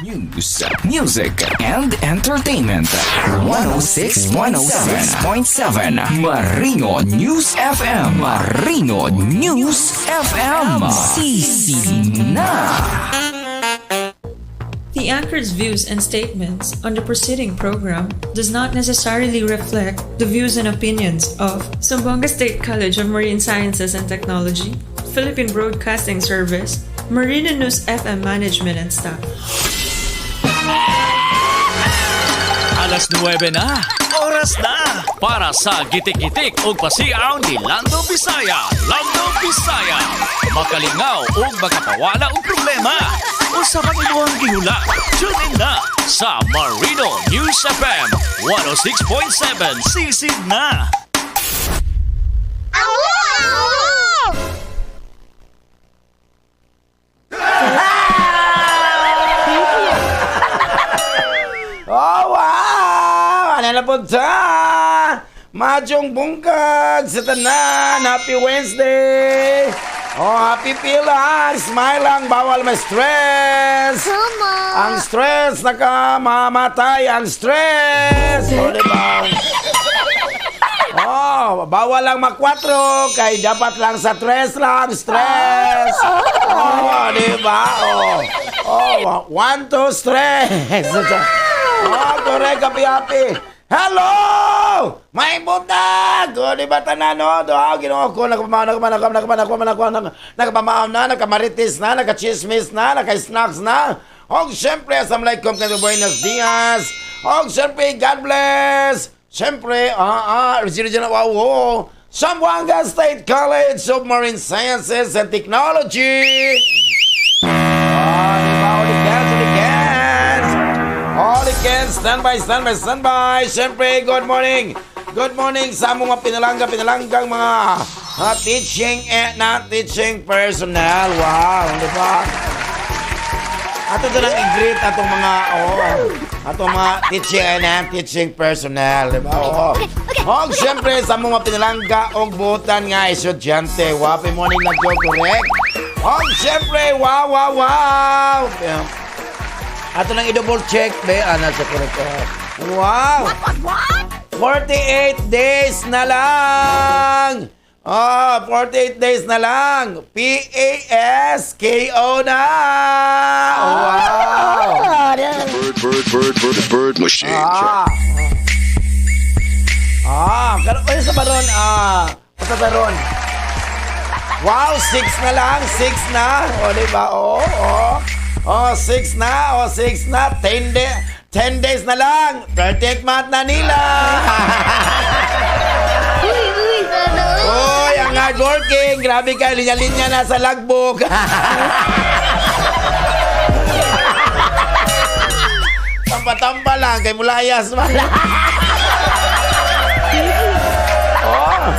News, music, and entertainment. 106 106.7 Marino News FM. Marino News FM. Sisi na. The anchor's views and statements on the preceding program does not necessarily reflect the views and opinions of Zamboanga State College of Marine Sciences and Technology, Philippine Broadcasting Service, Marina News FM Management and staff. Alas 9 na. Oras na para sa gitik-gitik ug pasiaw ni Lando Bisaya. Lando Bisaya. Makalingaw ug makapawala og problema. Unsa man imong gihula? Tune in na sa Marino News FM 106.7. Sisid na. Oh, wow! Ano na po ta? Madyong bungkag sa tanan. Happy Wednesday! Oh, happy pila! Smile lang, bawal may stress! Ang stress, nakamamatay ang stress! O, diba? Oh, bawal lang makwatro, kay dapat lang sa tres lang, stress. Oh, di ba? Oh, oh, one, two, stress. Oh, correct, happy, happy. Hello! May buntag! O, di ba tanan, no? Doha, Ginoo ko, nagpamao, nagpamao, nagpamao, nagpamao, nagpamao, nagpamao na, nagkamaritis na, nagkachismis na, nagka-snacks na. Og syempre, assalamualaikum kayo, buenos dias. Og syempre, God bless. Syempre, original wow, wow. Zamboanga State College of Marine Sciences and Technology. Ah, di ba? All the cans, all the cans. All the cans, stand by, stand by, stand by. Syempre, good morning. Good morning sa mga pinalangga, pinalanggang mga teaching and not teaching personnel. Wow, di ba? Ato to lang i-greet atong mga, oh, atong mga teaching and non teaching personnel, di ba? Oo. Og syempre sa mga pinalangga og butan nga estudyante. Happy morning lang ko, correct? Og syempre, wow. Ato lang i-double check be ana sa correct. Oh. Wow. 48 days na lang. Oh, 48 days na lang. PASKO na. Wow. Bird, bird, bird, bird, bird machine. Ah. Ah, pero ano sa baron? Ah, sa baron. Wow, 6 na lang, 6 na. O, di ba? Oo, oh, oh. Oh, 6 na, oh, 6 na. 10 days na lang. 13th month na nila. Uy, uy, sana. Uy, ang hardworking. Grabe ka, linya-linya na sa logbook. Tamba-tamba lang, kay mulayas man. Oh,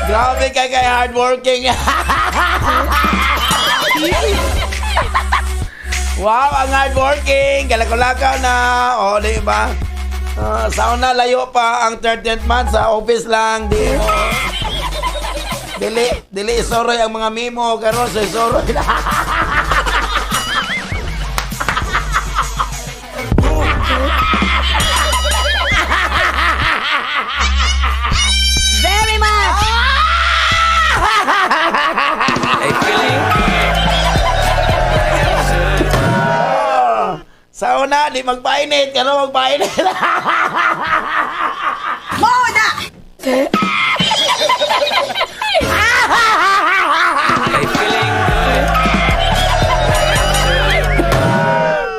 grabe kay kay hardworking. Wow, ang hardworking. Kalakulakaw na. O, di ba? Sa una, layo pa ang 13th month sa office lang. Di, oh. Dili, dili isoroy ang mga memo karon sa isoroy. Very much. Oh, sa una, di magpainit. Karon magpainit. Muna!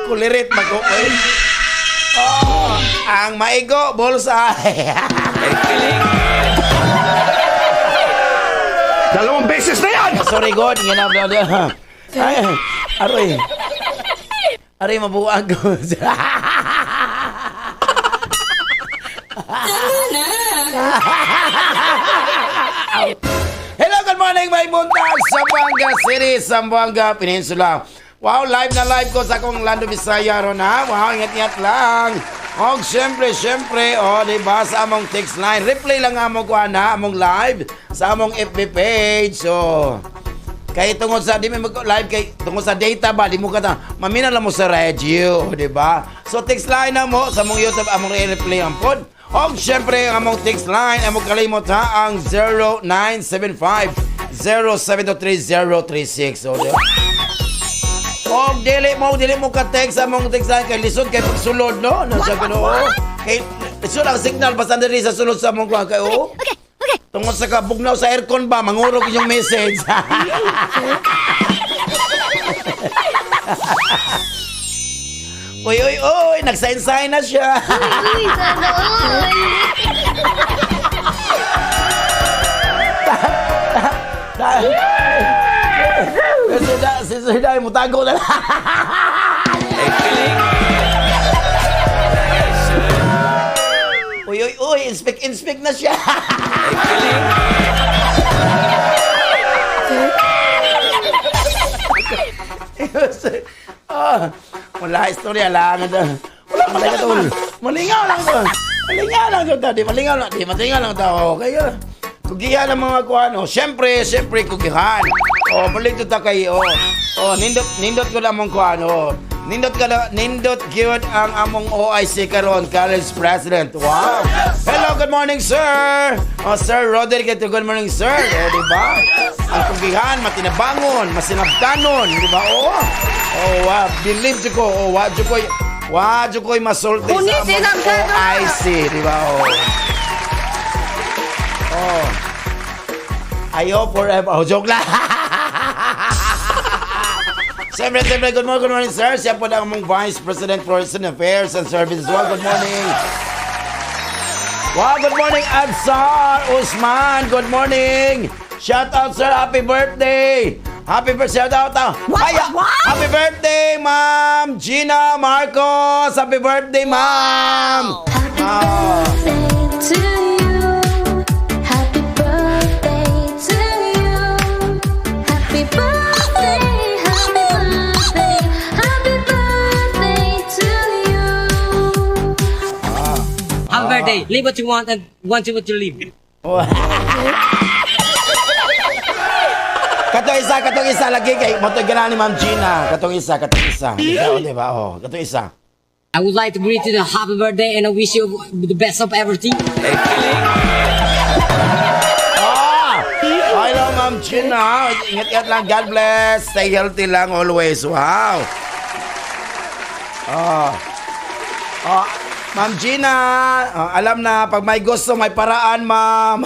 Kulirit mag-uoy. Oh, ang maigo, bulsa. 2 beses na yan! Sorry, God. Ay, aroy. Aroy, mabuang ko. Hello, good morning, may buntag, Zamboanga City, Zamboanga Peninsula. Wow, live na live ko sa akong Lando Bisaya ron ha. Wow, ingat-ingat lang. Og syempre, syempre, oh, di ba, sa among text line. Replay lang among kuan ha, among live sa among FB page. So, Kay tungod sa di mi mag live kay tungod sa data ba di mo kata mamina lang mo sa radio, di ba? So text line na mo sa among YouTube among replay ang pod. Og syempre ang among text line among kalimot ha ang 0975 0723036. So, di ba? Og dili mo ka text among text line kay lisod kay pagsulod no. Nasa Ginoo. Kay lisod ang signal basta diri sa sulod sa among kuan kay oh. Okay. Tungod sa kabugnaw sa aircon ba, mangurog inyong message. Uy, uy, uy, nagsign-sign na siya. Uy, sana all. Si Sir Dai, mutago na lang. Kilig. Uy, uy, uy, inspect, inspect na siya. Kilig. Ah, wala, istorya lang. Wala, malingaw tol. Malingaw lang to. Malingaw lang to, daddy. Malingaw lang. Di, malingaw lang to. Okay. Kugihan ang mga kuano. Siyempre, siyempre, kugihan. Oh, balik to ta kay, oh. Oh, nindot, nindot ko lang mong kuano. Nindot ka na, nindot gyud ang among OIC karon, college president. Wow. Hello, good morning, sir. Oh, Sir Roderick, ito, good morning, sir. Oh, di ba? Ang kugihan, matinabangon, masinabtanon, di ba? Oh. Oh, wow. Believe ko. Oh, wa jud ko'y wa jud ko'y masulti sa Punitin among ang gano'n. OIC, di ba? Oh. Oh. Ayo forever. Oh, joke lang. Siyempre, siyempre, good morning, sir. Siya po ang among Vice President for Student Affairs and Services. Well, good morning. Wow, good morning, Adsar Usman. Good morning. Shout out, sir. Happy birthday. Happy birthday. Shout out. Ah. What? Ay, ah, What? Happy birthday, Ma'am Gina Marcos. Happy birthday, Ma'am. Ah. To you. Happy birthday to you. Happy birthday, happy birthday, happy birthday to you. Happy birthday. Live what you want and want what you live. Katong isa lagi kay motoy gana ni Ma'am Gina. Katong isa, katong isa. Di ba, oh, di ba? Oh, katong isa. I would like to greet you the happy birthday and I wish you the best of everything. Ah! Hello, Ma'am Gina. Ingat-ingat lang. God bless. Stay healthy lang always. Wow. Oh. Oh, Ma'am Gina, oh, alam na, pag may gusto, may paraan, ma'am.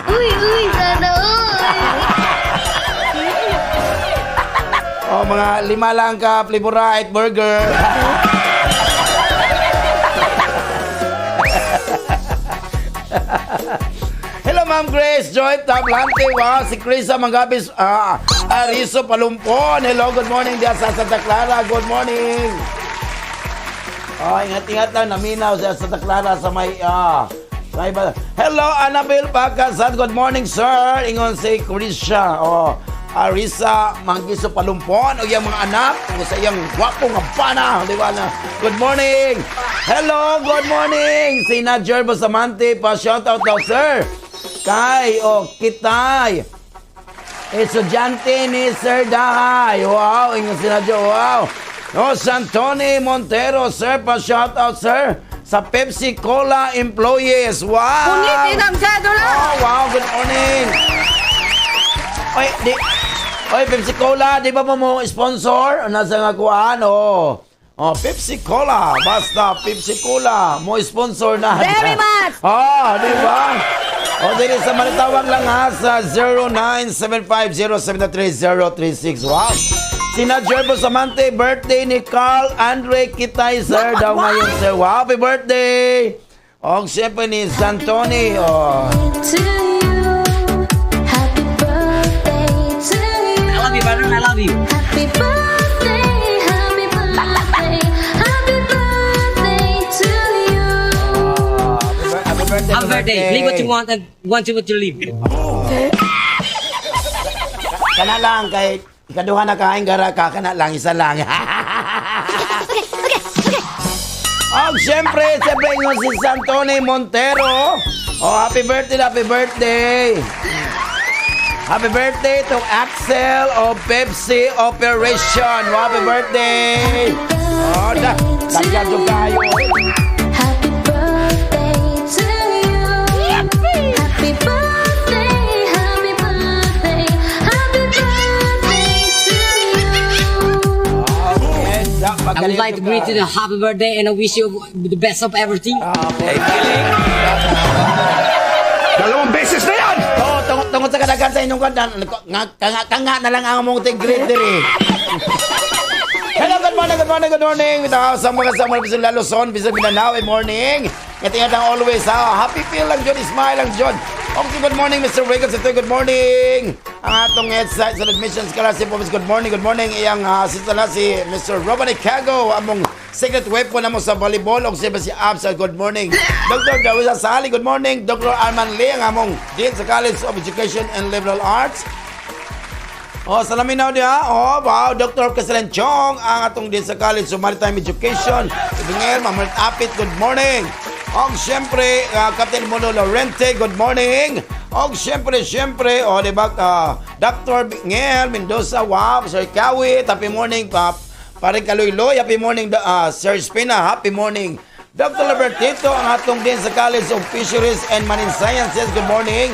Uy, uy, sana all. Oh, mga lima lang ka, Flavorite burger. Hello, Ma'am Grace Joy Tablante. Wow, si Krisa Manggabis, Ariso Palumpon. Hello, good morning diyan sa Santa Clara. Good morning. Oh, ingat-ingat lang. Naminaw sa Santa Clara sa may, sa iba. Hello, Annabel Pagkasan. Good morning, sir. Ingon si Krisha. Oh, Arisa Manggiso Palumpon o iyang mga anak o sa iyang gwapo nga pana, di ba na? Good morning. Hello, good morning. Si Nadjer Bustamante pa shout out daw, sir. Kay o Kitay. Estudyante ni Sir Dahay. Wow, ingon si Nadjer. Wow. No, Santoni Montero, sir, pa shout out, sir, sa Pepsi Cola employees. Wow. Punitin ang cedula. Oh, wow, good morning. Oy, di Oy, Pepsi Cola, di ba mo sponsor? Nasa nga kuan, oh. Oh, Pepsi Cola, basta Pepsi Cola, mo sponsor na. Very much. Oh, di ba? O, dili sa manatawag lang ha sa 0975073036. Wow. Sina Jerbo Samante, birthday ni Carl Andre Kitay, sir, daw ngayon, sir. Wow, happy birthday! O, siyempre ni Santoni, oh. To you. Happy birthday to you. I love you, brother. I love you. Happy birthday, happy birthday, happy birthday to you. Happy birthday, Happy birthday. Live what you want and want what you live. Kana lang kay ikaduha na kain gara ka kana lang isa lang. Og siyempre, siyempre ingon si Santoni Montero. Oh, happy birthday, happy birthday. Happy birthday to Axel of Pepsi Operation. Happy birthday! Oh, da, daghan jud kayo. Happy birthday to you. Happy birthday, happy birthday, happy birthday to you. Okay, da, I would like to greet you a happy birthday and I wish you the best of everything. Okay. Dalawang beses na yan! Oh, tungod sa kadaghan sa inyong kanta, nga, kanga, kanga na lang ang among tig-greet diri. Hello, good morning, good morning, good morning. With the house, sa mga bisan Luzon, bisan Mindanao, good morning. Ingat lang always, ha. Happy feel lang jud, smile lang jud. Okay, good morning, Mr. Regan. Good morning. Ang atong head sa admissions scholarship office, good morning, good morning. Iyang assistant na si Mr. Robert Cago, among secret weapon namo sa volleyball. Og si Absa, good morning. Dr. Dawisa Sali, good morning. Dr. Arman Lee, ang among Dean sa College of Education and Liberal Arts. Oh, sa laminaw niya. Oh, wow, Dr. Casalan Chong, ang atong din sa College of Maritime Education. Ibingel, Ma'am Apit, good morning. Og siyempre, Captain Mono Lorente, good morning. Og siyempre, siyempre, oh, di ba, Dr. Bingel Mendoza, wow, Sir Kawit, happy morning, pa, paring Kaluyloy, happy morning, Sir Spina, happy morning. Dr. Libertito, ang atong din sa College of Fisheries and Marine Sciences, good morning.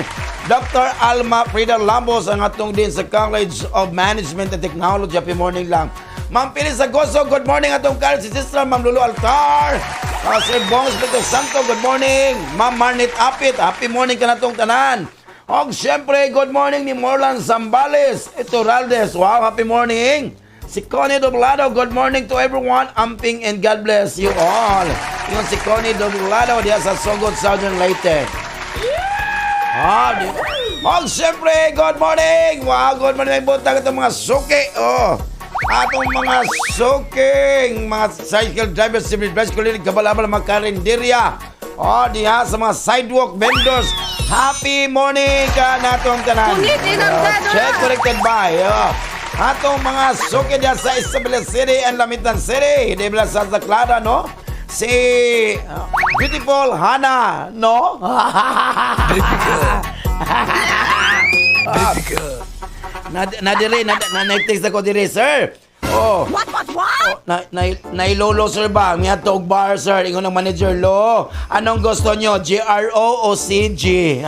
Dr. Alma Frida Lambos, ang atong din sa College of Management and Technology, happy morning lang. Ma'am Pilis Agoso, good morning atong college sister, Ma'am Lulu Altar. Sir Bong Espiritu Santo, good morning. Ma'am Marnit Apit, happy morning ka natong tanan. Og syempre, good morning ni Morlan Zambales Ituraldes. Wow, happy morning. Si Connie Doblado, good morning to everyone. Amping and God bless you all. Yung si Connie Doblado diya sa Sogod, Southern Leyte. Ah, di. Og syempre, good morning! Wow, good morning. May buntag itong mga suki. Oh, atong mga suking, mga cycle drivers, civil bicycle, kabalabal, mga karinderya. Oh, diha sa mga sidewalk vendors. Happy morning ka natong tanan. Punit, inang Oh, gado check na. corrected by. Oh. Atong mga suki diha sa Isabela City and Lamitan City. Di ba sa Santa Clara, no? Si beautiful Hannah, no? Na dire na na na text ako dire, sir. Oh. What, what, what? Oh, na na nailolo, sir, ba? Miadto og bar, sir. Ingon ang manager, lo. Anong gusto nyo? GRO o CG?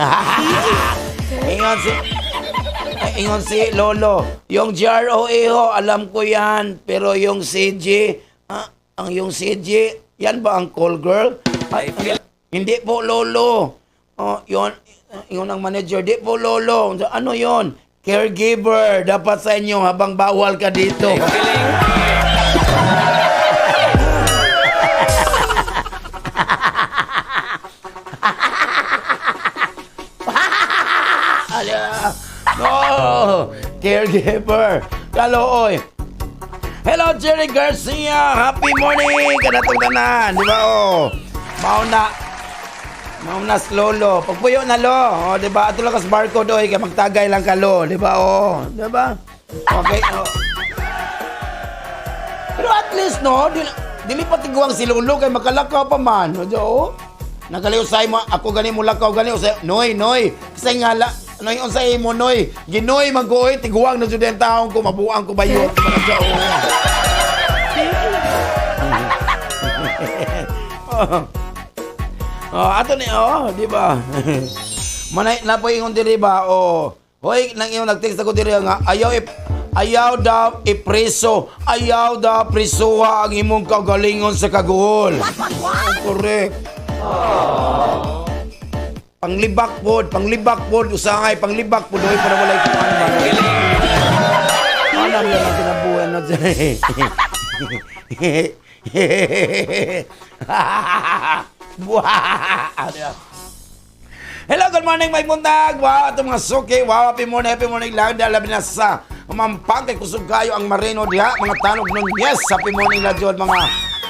Ingon si Lolo, yung GRO ho, alam ko yan. Pero yung CG, ang yung CG, yan ba ang call girl? Ay, hindi po, Lolo. Oh, yun, ingon ang manager, di po, Lolo. Ano yon? Caregiver, dapat sa inyo habang bawal ka dito. No! Caregiver! Kalooy! Hello, Jerry Garcia! Happy morning! Kanatong tanan! Di ba, oh? Mao na. Mao na lolo. Pagpuyo na lo. Oh, di ba? Ato lang kas barcode oy kay magtagay lang ka lo, di ba? Oh, di ba? Okay. Oh. Pero at least no, dili, dili pa tiguang si lolo kay makalakaw pa man. O, oh. Nagaliw sa mo, ako gani mo lakaw gani usay. Noy, noy. Kasi nga la, noy unsay imo noy. Ginoy magoy tiguang na jud ang taong ko mabuang ko bayo. Oh. Oh, ato ni oh, di ba? Manay na po ingon diri ba? Oh. Hoy, nang ingon nag-text ako diri nga ayaw daw ipreso, ayaw daw presoha ang imong kagalingon sa kaguhol. Oh, correct. Panglibak pod, usahay panglibak pod oy para walay kuan ba. Alam na lang kinabuhi na dyan. Buha! Hello, good morning, may buntag. Wow, atong mga suki. Wow, happy morning lang. Dahil labi na sa Mampang kay kusog kayo ang Marino diha. Mga tanog nun. Yes, happy morning na jud mga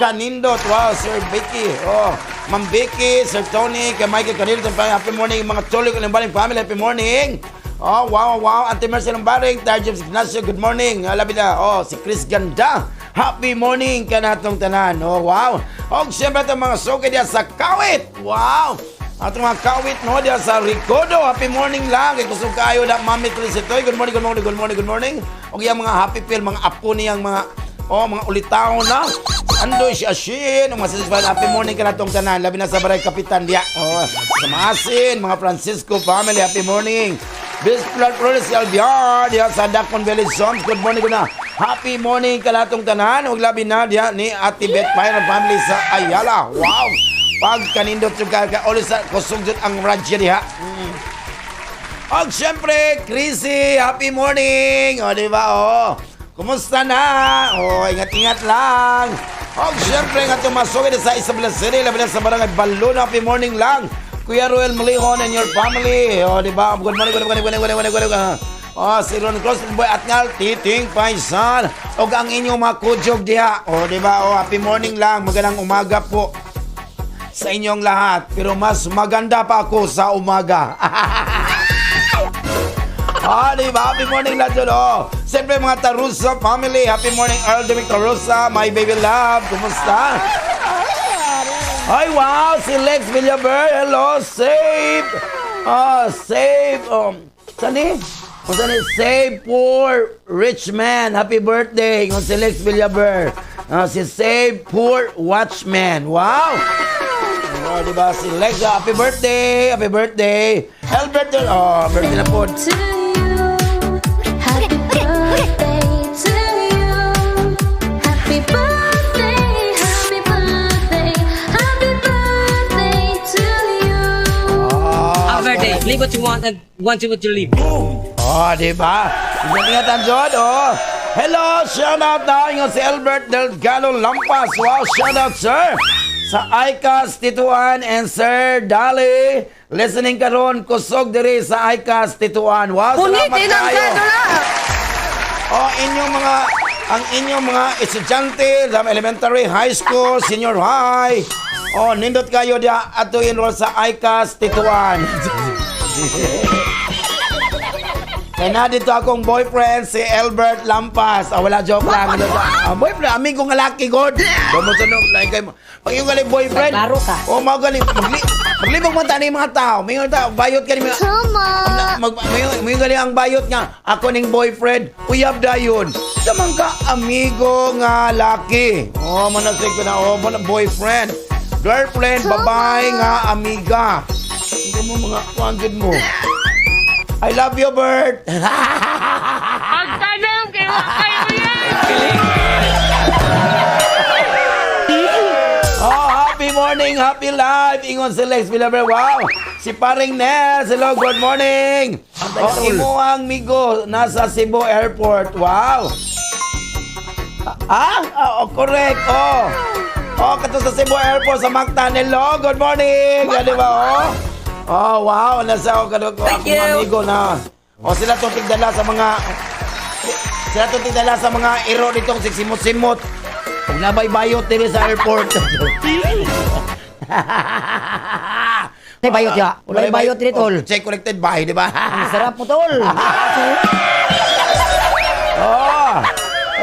kanindot. Wow, Sir Vicky. Oh, Ma'am Vicky, Sir Tony, kay Michael Canilo, happy morning. Mga tuloy ko ng baling family, happy morning. Oh, wow. Auntie Mercy ng Baring, Tayo James Ignacio, good morning. Labi na, oh, si Chris Ganda. Happy morning ka natong tanan. Oh, wow. Og siyempre itong mga suki diya sa Kawit. Wow. Atong mga kawit no diya sa Ricodo. Happy morning lang. Kay kusog kaayo na Mami Trisitoy. Good morning, good morning, good morning, good morning. Og iyang mga happy feel, mga apo niyang mga oh, mga ulitaw na. Andoy si Ashin, mga sispan, happy morning ka na tong tanan. Labi na sa Baray Kapitan diya. Oh, sa Maasin, mga Francisco family, happy morning. Bisplat Flores Albiar, diya sa Dakon Village Homes. Good morning ko na. Happy morning ka na tong tanan. Ug labi na diya ni Ate Beth Byron family sa Ayala. Wow! Pag kanindot yung ka, ulit sa kusog jud ang radyo diha. Og syempre, Chrissy, happy morning! O, di ba? O, kumusta na? O, ingat-ingat lang. Og syempre, nga tumasok sa Isabela City, labi na sa Barangay Balon, happy morning lang. Kuya Ruel Malihon and your family. O, di ba? Good morning, good morning, good morning, good morning, good morning. O, si Ron Cruz, Boy at ngal, Titing Faisal. Og ang inyong mga kudyog diha. O, di ba? O, happy morning lang. Magandang umaga po sa inyong lahat. Pero mas maganda pa ako sa umaga. Ah, di ba? Happy morning lahat yun, oh. Siyempre, mga Tarusa family. Happy morning, Earl de Tarusa. My baby love. Kumusta? Ay, wow! Si Lex Villaver. Hello, save! Ah, save. Saan eh? Kung saan eh? Save poor rich man. Happy birthday. Kung si Lex Villaver. Ah, si Save Poor Watchman. Wow! Oh, di ba? Si Lex, ah, happy birthday! Happy birthday! Albert, oh, birthday na po. To you. Happy birthday to you. Happy birthday, happy birthday, happy birthday to you. Ah, Happy birthday. Live what you want and want what you live. Oh, di ba? Ingatan, Jod, oh. Hello, shout out na ingon si Albert Delgado Lampas. Wow, shout out, sir. Sa ICAS Tituan and Sir Dali. Listening karon kusog diri sa ICAS Tituan. Wow, salamat Punitin ang kayo. cedula! Oh, inyong mga ang inyong mga estudyante sa elementary, high school, senior high. Oh, nindot kayo diya ato enroll sa ICAS Tituan. Kaya na dito akong boyfriend, si Albert Lampas. Ah, wala, joke lang. Ah, boyfriend, amigo nga laki, God. Bumutunog, like kayo. Pag yung galing boyfriend. Naglaro ka. Oh, mga galing. Maglibog man tani mga tao. May mga tao, bayot ka ni mga... Tama. Mag, may galing ang bayot nga, ako ning boyfriend, uyab dayon. Sa man ka amigo nga laki. Oh, manasig ko na, oh, man, boyfriend. Girlfriend, babae nga amiga. Hindi mo mga kuwangin mo. I love you, Bert. Pagtanong, kayo kayo yan! Oh, happy morning, happy life. Ingon si Lex Villaver. Wow. Si Paring Nels. Hello, good morning. Oh, imo ang migo nasa Cebu Airport. Wow. Ah, ah, oh, correct. Oh. Oh, kato sa Cebu Airport sa Mactan. Hello, good morning. Ah, di ba, oh? Oh, wow. Nasa ako kato Thank akong you. amigo na. Oh, sila tong tigdala sa mga sila tong tigdala sa mga iro ditong siksimot-simot. Kung nabay-bayot diri sa airport. Ay, bayot ya. Walay bayot diri, tol. Oh, check collected by, di ba? Ang sarap mo, tol. Oh.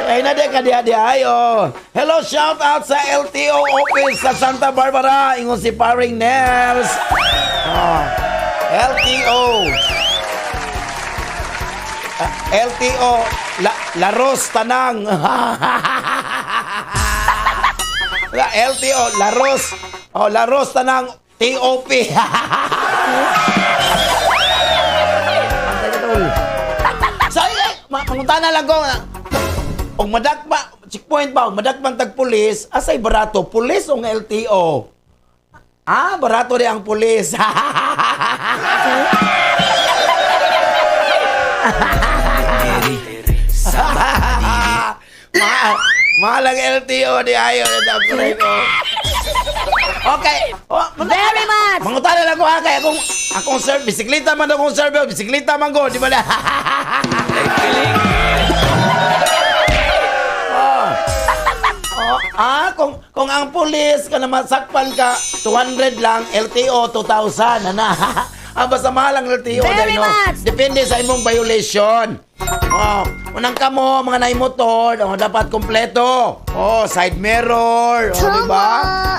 Ay na di ka diha diha ay oh. Hello, shout out sa LTO office sa Santa Barbara. Ingon si Paring Nels. Oh. LTO. Ah, LTO La, Laros Tanang. La LTO Laros. Oh, Laros Tanang TOP. Antay ka, tol. Sa eh, mangutana lang ko. Og madakpa, checkpoint ba, og madakpan tag pulis, asay barato, pulis o nga LTO? Ah, barato di ang pulis. Ma mahal ang LTO di ayo na Okay. Oh, Very much! Mangutana lang ko ha kay akong akong sir, bisikleta man akong sir, bisikleta man ko, di ba na? Oh. Oh, ah, kung ang pulis ka na masakpan ka, 200 lang, LTO 2,000, ana. Ah, basta mahal ang LTO Very dahil, no? much. Depende sa imong violation. Oh, unang kamo mga nay motor, oh, dapat kompleto. Oh, side mirror, oh, di ba?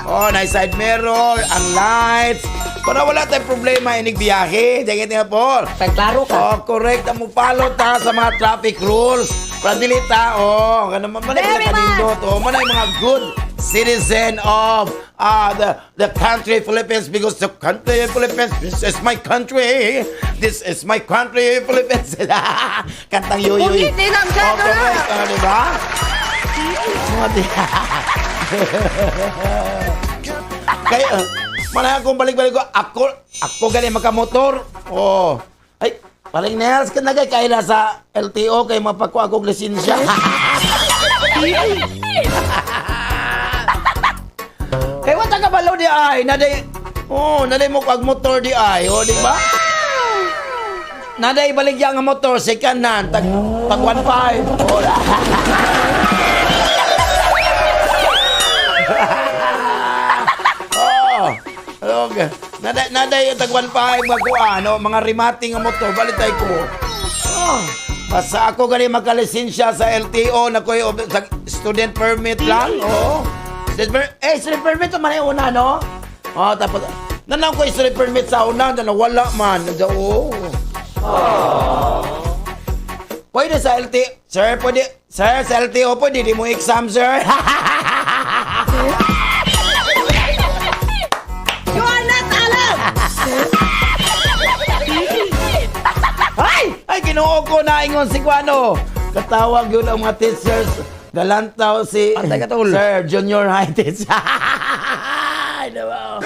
Tama. Oh, na side mirror, ang lights. Para wala tayong problema inig biyahe. Diyan nga po. Pagklaro ka. Oh, correct. Ang mupalo ta sa mga traffic rules. Para dili ta, oh, ganun man man Very kanindot. Oh, man ay mga good citizen of the country Philippines because the country Philippines, this is my country. This is my country Philippines. Kantang yoyoy. Ulit, di lang, Oh, gano'n. correct. Ah, di ba? Mga Kaya, manay akong balik-balik ko, ako gani makamotor. Oh. Ay, paling Nels, ka nagay kaila sa LTO kay mapakuha akong lisensya. Kay wala ka balo di ay, naday, oh, naday mo kag motor di ay, oh, di ba? Naday baligya nga motor second hand tag tag 1.5. Oh. Oh. Okay. Naday yung tag 1.5 nga kuan, no, mga rimating nga motor balitay ko. Oh. Basta ako gani makalisensya sa LTO na ko'y sa student permit lang. Oo. Student permit man ay una, no? Oh, tapos nanaw ko yung student permit sa una, na wala man. Oo. Pwede sa LT, sir, pwede, sir, sa LTO pwede, di mo exam, sir. You are not allowed! Ay! Ay, Ginoo ko na ingon si Kuano. Katawag yun ang mga teachers. Galantaw si Pantay ka, tol. Sir, junior high teacher. Ay, diba?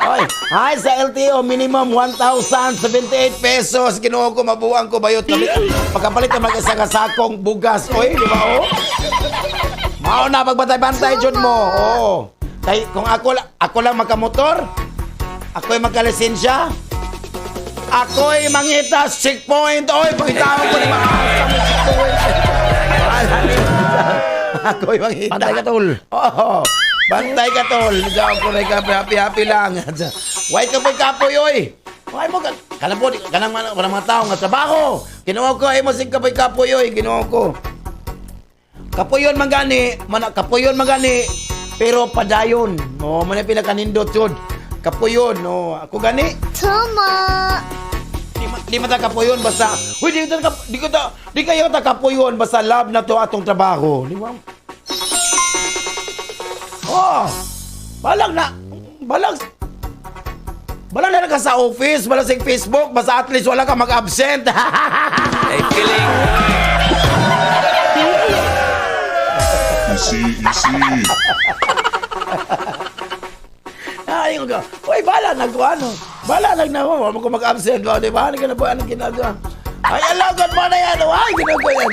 Oy, hi sa LTO minimum 1,078 pesos. Ginoo ko mabuang ko bayot kami. Pagkapalit na mag-isa ka sakong bugas. Oy, di ba oh? Mao na pagbatay-bantay jud mo. Oo. Kay kung ako lang makamotor, ako'y magkalisensya, ako'y mangita checkpoint. Oy, pangitaon ko ni maasa mo checkpoint. Wala ni. Ako'y mangita. Bantay ka, tol. Oo. Bantay ka, tol. Diyan ko rin ka, happy, happy lang. Why ka po kapoy, oy? Why mo ka? Kanang po, kanang mga, walang mga tao nga trabaho. Kinuha ko, ay mo sig kapoy kapoy, oy. Kinuha ko. Kapuyon man gani, man, kapuyon man gani, pero padayon. No, man ay pinakanindot yun. Kapuyon, no. Ako gani, Tama. di man ta kapuyon basta. Uy, di ko ta, di kayo ta kapuyon basta love na to atong trabaho. Di ba? Oh. Balag na balag Balag na ka sa office, balag sa Facebook, basta at least wala ka mag-absent. Ay, feeling. Easy, easy. Ay, ko. Uy, bala nag ano. Bala nag na mo ko mag-absent ba, di ba? Ano ka na po anong ginagawa? Ay, ala, good morning, ano? Ay, ginagawa yan.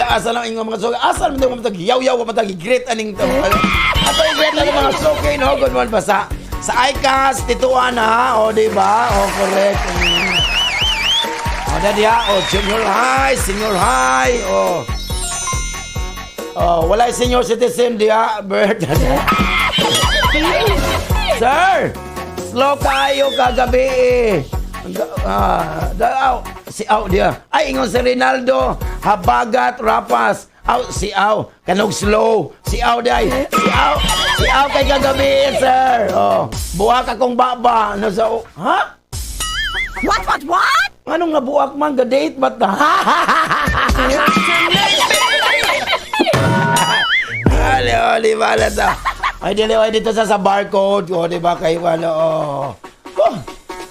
Asa lang ingon mga suki. Asa lang mga matag yaw-yaw mga matag great aning to. Ato yung great na mga suki, no? Good morning pa sa ICAS, Tituan, ha? O, di ba? O, correct. O, dadi, ha? O, junior high, senior high, o. O, wala yung senior citizen, di ha? Bert. Sir, slow kayo kagabi eh. Aw, si aw diya. Ay, ingon si Rinaldo, habagat rapas. Aw, si aw, kanog slow. Si aw di ay. Si aw kay kagabi eh, sir. Oh, buwak akong baba. Ano sa, ha? What? Anong nabuak man? Ga-date ba't na? Ali, oh, di ba, alam. Ay, dili, ay, dito sa barcode. O, di ba, kayo, ano, oh. Oh,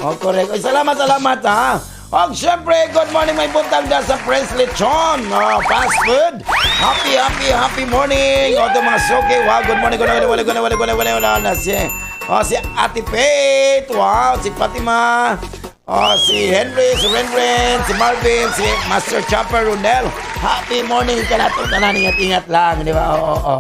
oh, correct. Ay, salamat, salamat, ha. Og syempre, good morning, may buntag na sa Prince Lechon. Oh, fast food. Happy, happy, happy morning. O, ito mga suki. Wow, good morning, good morning, good morning, good morning, good morning, good morning. Si, oh, si Ate Faith. Wow, si Fatima. Oh, si Henry, si Renren, si Marvin, si Master Chopper Runel. Happy morning ka nato. Tanan, ingat-ingat lang, di ba? Oo, oo.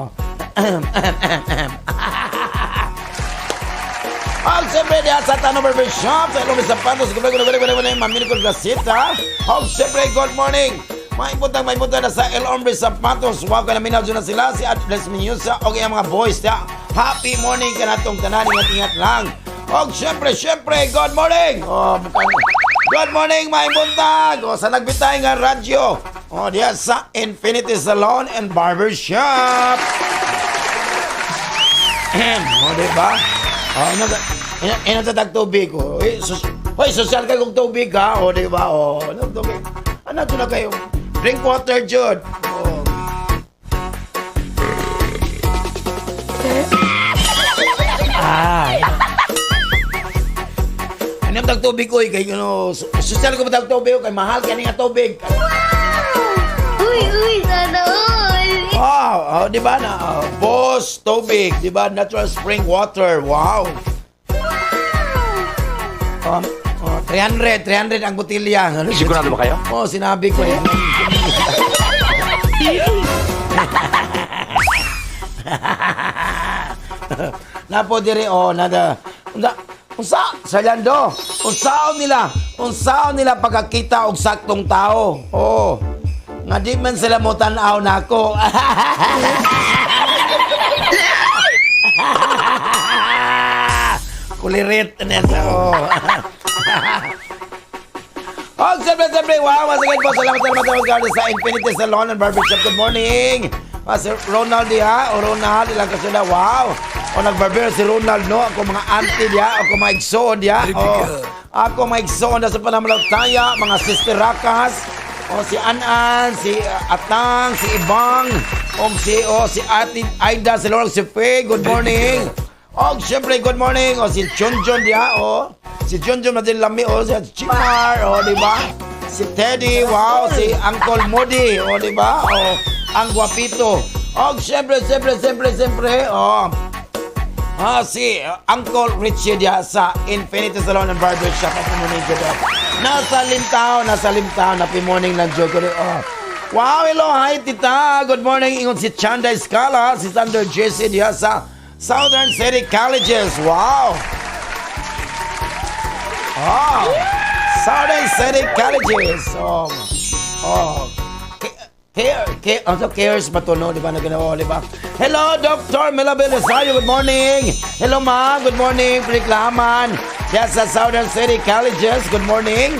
Og siyempre, diha sa Tanong Barber Shop, sa Ilong Sapatos, good morning, good morning, good morning, Mami Nicole Gracita. Og siyempre, good morning. May puntang na sa El Hombre Sapatos. Wow, ka na minadyo na sila, si Atlas Minyusa, og iyang mga boys. Diha. Happy morning ka natong tanan, ingat-ingat lang. Og siyempre, siyempre, good morning. Oh, good morning, may buntag. O, sa nagbitay nga radyo. O, diha sa Infinity Salon and Barber Shop. Oh, di ba? Oh, ano ina ina sa tubig oh. Eh, hoy, social kay kung tubig ha. Oh, di ba? Oh, ano tubig? Ano to na kayo? Drink water, jud. Oh. Ah. Ano ang tubig ko kay ano, social ko ba tag tubig kay mahal kani nga tubig. Uy, uy, sana all. Oh, oh, di ba na? Oh, Boss tubig, di ba? Natural spring water. Wow. Oh, 300, 300 ang botilya. Ano, Sigurado ba kayo? Oh, sinabi ko eh. Napo diri oh nada. Unsa unsa Sir Lando? Unsaon nila pagkakita og saktong tao? Oh. Nga di man sila mo tan-aw nako. Kulirit na sa oh. Oh, siyempre, siyempre, wow, once again po, salamat, salamat, salamat, salamat sa Infinity Salon and Barbershop. Good morning. Ah, si Ronald diha, o Ronald, ilang kasula, wow. O nagbarber si Ronald, no? Ako mga auntie diha, ako mga igsoon diha. O, ako mga igsoon na sa panamalataya, mga sister Rakas, o si Anan, si Atang, si Ibang, o si, o, si Ate Aida, si Laurel, si Faye, good morning. O, siyempre, good morning. O, si Chun Chun diha, o. Si Chun Chun natin lami, o. Si Chimar, o, di ba? Si Teddy, wow. Si Uncle Moody, o, di ba? O, ang guwapito. O, siyempre, siyempre, siyempre, siyempre, o. Ah, si Uncle Richie diha sa Infinity Salon and Barbershop. Happy morning, good. Nasa Limtao, happy morning lang, Joe. Oh. Wow, hello, hi, tita. Good morning. Ingon si Chanda Escala, si Thunder Jesse diha sa Southern City Colleges. Wow. Oh, Southern City Colleges. Oh, oh. Care, care, also cares ba to, no? Di ba na ginawa, di ba? Hello, Dr. Melabel Rosario. Good morning. Hello, ma'am. Good morning. Priklaman. Diyan sa Southern City Colleges. Good morning.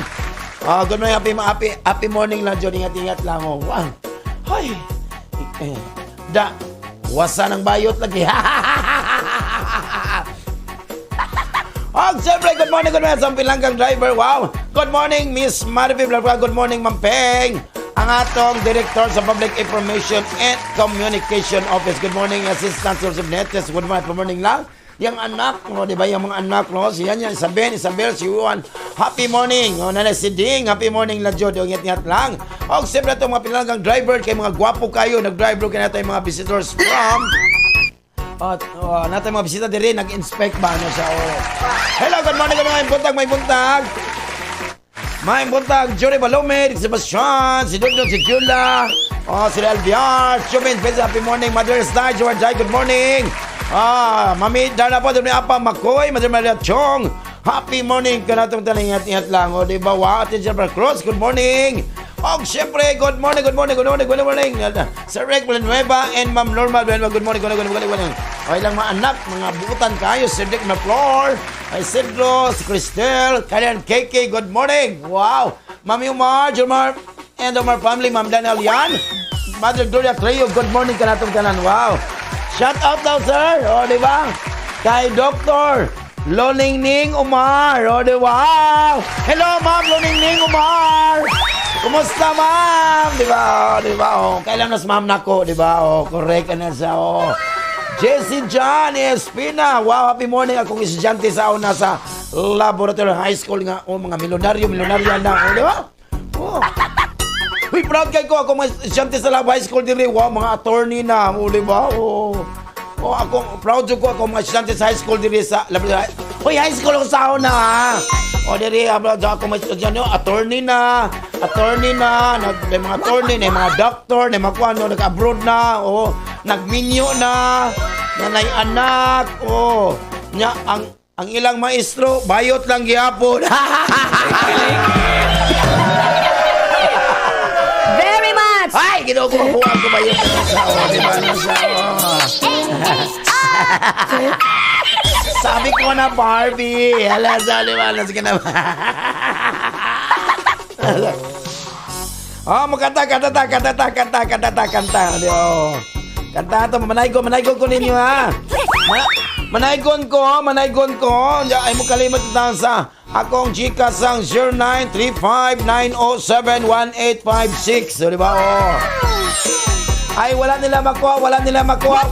Oh, good morning. Happy, happy, happy morning lang, John. Ingat-ingat lang. Oh, wow. Ay. Eh, da. Wasa ng bayot lagi. Oh, siyempre, good morning sa Pilanggang driver. Wow. Good morning, Miss Marivy Blanca. Good morning, Ma'am Peng. Ang atong Director sa Public Information and Communication Office. Good morning, Assistant Joseph Netes. Good morning, good morning lang. Yang anak mo, di ba? Yung mga anak, no? Si yan, yan, Isabel, Isabel, si Juan. Happy morning. O, nanay si Ding. Happy morning lang, Jod. Ingat-ingat lang. O, siyempre, itong mga Pilanggang driver, kay mga gwapo kayo. Nag-drive kayo natin mga visitors from at natin mga bisita diri nag-inspect ba ano siya. Oh. Hello, good morning, good morning. Buntag, may buntag. May buntag, Jory Balome, Sebastian, si Dondon, si Jula, oh, si Alviar, Chumin, Benz, happy morning, Mother's Day, George Jai, good morning. Ah, Mami Darna po, Dumi Apa, Makoy, Mother Maria Chong, happy morning ka natong talang ingat-ingat lang. O, di ba? Wow, Ate Jennifer Cruz, good morning. Og syempre, good morning, good morning, good morning, good morning. Sir Rick Villanueva and Ma'am Norma Villanueva, good morning, good morning, good morning, good morning. O ilang mga anak, mga buutan kayo, Cedric Maflor, ay Cedro, si Cristel, Karen KK, good morning. Wow. Mami Umar, Jomar, and Omar family, Ma'am Daniel Yan, Mother Gloria Cleo, good morning kanatong tanan. Wow. Shout out daw, sir. O, di ba? Kay Dr. Loningning Umar. O, di ba? Wow. Hello, Ma'am Loningning Umar. Kumusta, ma'am? Di ba? O, di ba? O, kailan nas ma'am nako, di ba? O, correct na siya. O. Jesse John Espina. Wow, happy morning. Akong estudyante sa una sa Laboratory High School nga. O, mga milyonaryo, milyonaryo na. O, di ba? O. Uy, proud kay ko. Ako mga estudyante sa Lab High School diri. Wow, mga attorney na. O, di ba? O. O, ako, proud jud ko ako mga estudyante sa high school diri sa Laboratory. Uy, high school ako sa una, ha. O, diri, ako mga estudyante, attorney na, nag, may mga attorney, may mga doctor, may mga kuano, nag-abroad na, o, nagminyo na, nanay anak, o, nya, ang ilang maestro, bayot lang gihapon. Very much! Ay, ginoo ko mabuang ko bayot sa o, di ba? Sa, o. Sabi ko na, Barbie. Hala, sabi ba? Sige na. Oh, makanta, kanta, ta, kanta, ta, kanta, kanta, ta, kanta. Di, oh. Kanta to, manaygon, manaygon ko ninyo ha. Manaygon ko, manaygon ko. Diya, ay mo kalimot na sa akong Gcash ang 0935-907-1856. So, di ba? Oh. Ay, wala nila makuha, wala nila makuha,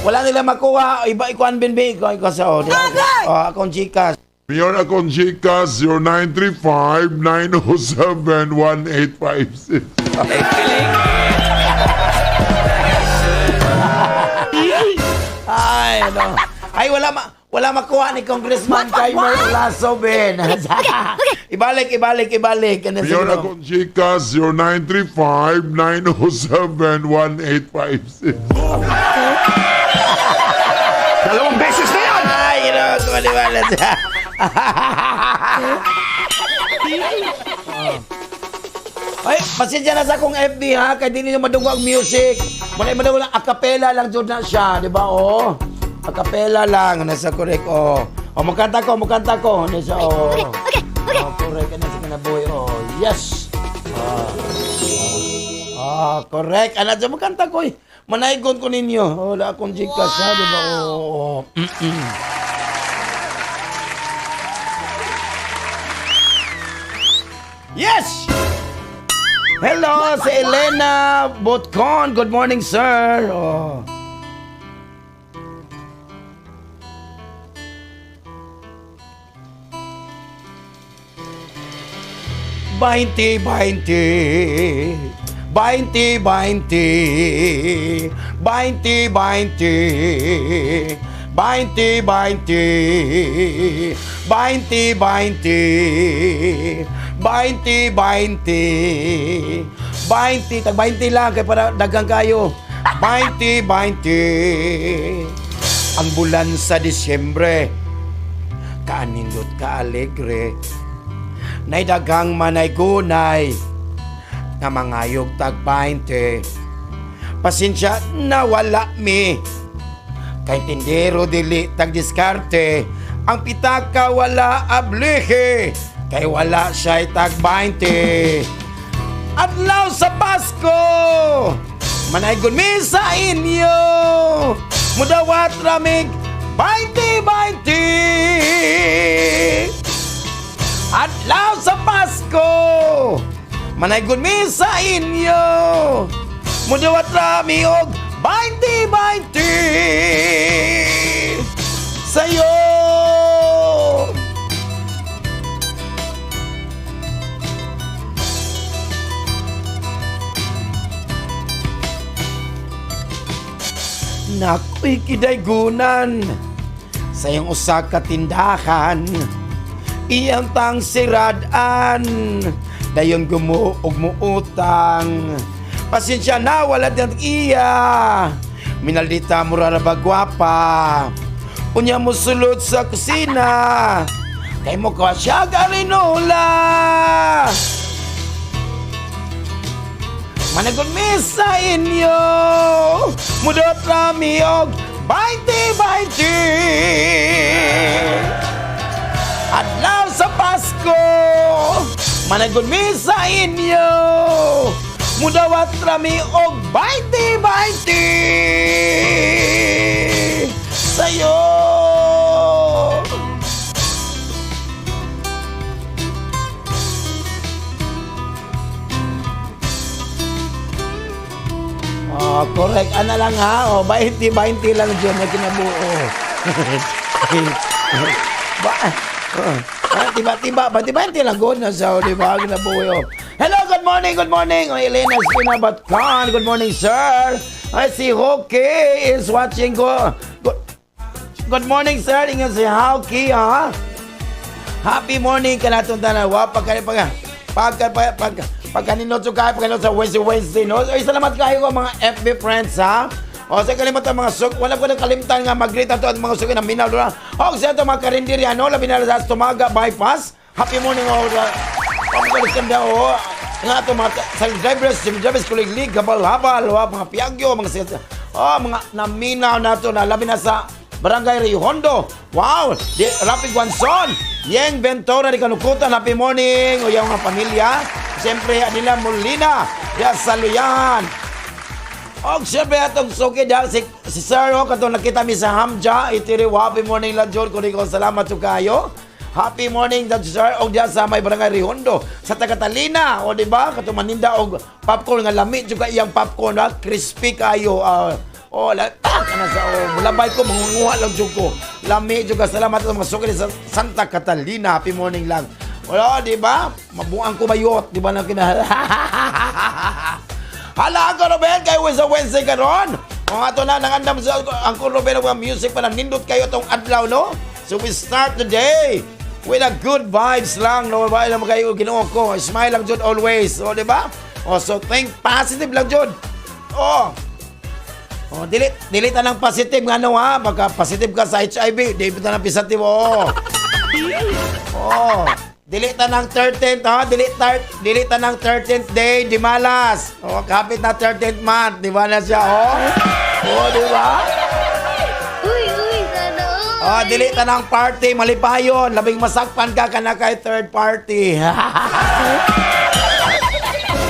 wala nila makuha. Iba, ikuan binbi, ikuan, ikuan sa, oh, di ba? Oh, akong Gcash. Mayor akong Gcash 0935-907-1856. Ay, ano. Ay, wala makuha ni Congressman Kaymer Lasso, Ben. Ibalik, ibalik, ibalik. Ano Mayor siguro? akong Gcash 0935-907-1856. Dalawang beses na yan! Ay, you know, kumaliwala siya. Ay, pasensya na sa akong FB ha, kay di ninyo madunggo ang music. Wala madunggo lang, acapella lang jud na siya, di ba? Oh. Acapella lang, nasa correct, oh. Oh, mukanta ko, mukanta ko. Nasa, oh. Okay. Oh, correct, ano sa kinabuhi, oh. Yes. Oh. Ah, correct. Ano, sa mukanta ko, eh. Manaygon ko ninyo. Oh, wala akong Gcash, ha, di ba? Oh, oh. Yes! Hello, si Elena Botcon. Good morning, sir. Oh. 20, 20, 20, 20, 20, 20, 20, 20, 20, 20, 20, 20, 20, tag 20 lang kay para daghang kayo. 20, 20. Ang bulan sa Disyembre, kaanindot ka alegre. Nay daghang manay gunay nga mangayog tag 20. Pasensya na wala mi. Kay tindero dili tag diskarte. Ang pitaka wala ablihe. Kay wala siya'y tag 20. Adlaw sa Pasko! Manaygon mi sa inyo! Mudawat ramig 20-20! Adlaw sa Pasko! Manaygon mi sa inyo! Mudawat rami og 20-20! Sa'yo! Nakoy kidaygunan sa iyong usa ka tindahan, iyang tang siradan, dayon gumuog muutang. Pasensya na, wala din iya. Minaldita mura ra ba gwapa. Unya mo sulod sa kusina kay mo ko siya garinola. Managon mi sa inyo. Mudot rami og 20-20. Adlaw sa Pasko, managon mi sa inyo. Mudawat rami og 20-20. Sa'yo. Oh, correct. Ana lang ha. Oh, 20 20 lang dyan na kinabuo. Ba, oh, tiba-tiba, 20 20 lang good na sa, di ba? Kinabuo. Hello, good morning, good morning. Oh, Elena Espina Batcan. Good morning, sir. I see Hoki is watching ko. Good morning, sir. Ingat si Hoki, ha? Happy morning kanatong tanan. Wa pag pag pag pag pag pagkaninot so kayo, pagkaninot sa Wednesday, Wednesday, no? So, salamat kayo ko mga FB friends, ha? O, sa kalimutan mga suk, wala ko nang kalimtan nga mag-greet ato at mga suki na minaw na. O, sa ito mga karinderya, no? Labi na sa Tumaga Bypass. Happy morning, all. O, o. Nga ato mga sa drivers, drivers, kuliglig, habal-habal, wa, mga piagyo, mga oh, mga naminaw na to na labi na sa Barangay Rio Hondo. Wow! Di, Rafi Guanzon. Yeng Ventura di Kanukutan. Happy morning. O yung mga pamilya. Siyempre, Anila Molina. Diya sa Luyan. Og syempre atong suki diha si Sir oh, katong nakita mi sa Hamja itiri, happy morning lang jud ko ko, salamat jud kayo. Happy morning jud, sir, og diha sa may barangay Rihondo sa Tagatalina. O di ba katong maninda og popcorn nga lami jud kay iyang popcorn ha, crispy kayo. Oh, la tak ana sa oh, mulabay ko, mangunguha lang jud ko. Lami jud ka, salamat sa mga suki sa Santa Catalina. Happy morning lang. Wala, di ba? Mabuang ko bayot, di ba na kina Hala, Uncle Ruben, kayo sa Wednesday karon. Kung ato na, nangandam sa Uncle Ruben ang mga music pa, nindot kayo tong adlaw, no? So we start the day with a good vibes lang, no? Ba, alam kayo, Ginoo ko. Smile lang jud always, o, di ba? O, so think positive lang jud. Oh, oh, delete, delete na ng positive nga ano ha. Baka positive ka sa HIV, delete na ng positive, oh. Oh, delete na ng 13th, ha? Delete na ng 13th day, di malas. Oh, kapit na 13th month, di ba na siya, oh? Oh, di ba? Uy, uy, sana all! Oh, delete na ng party, malipayon. Labing masakpan ka ka na kay third party.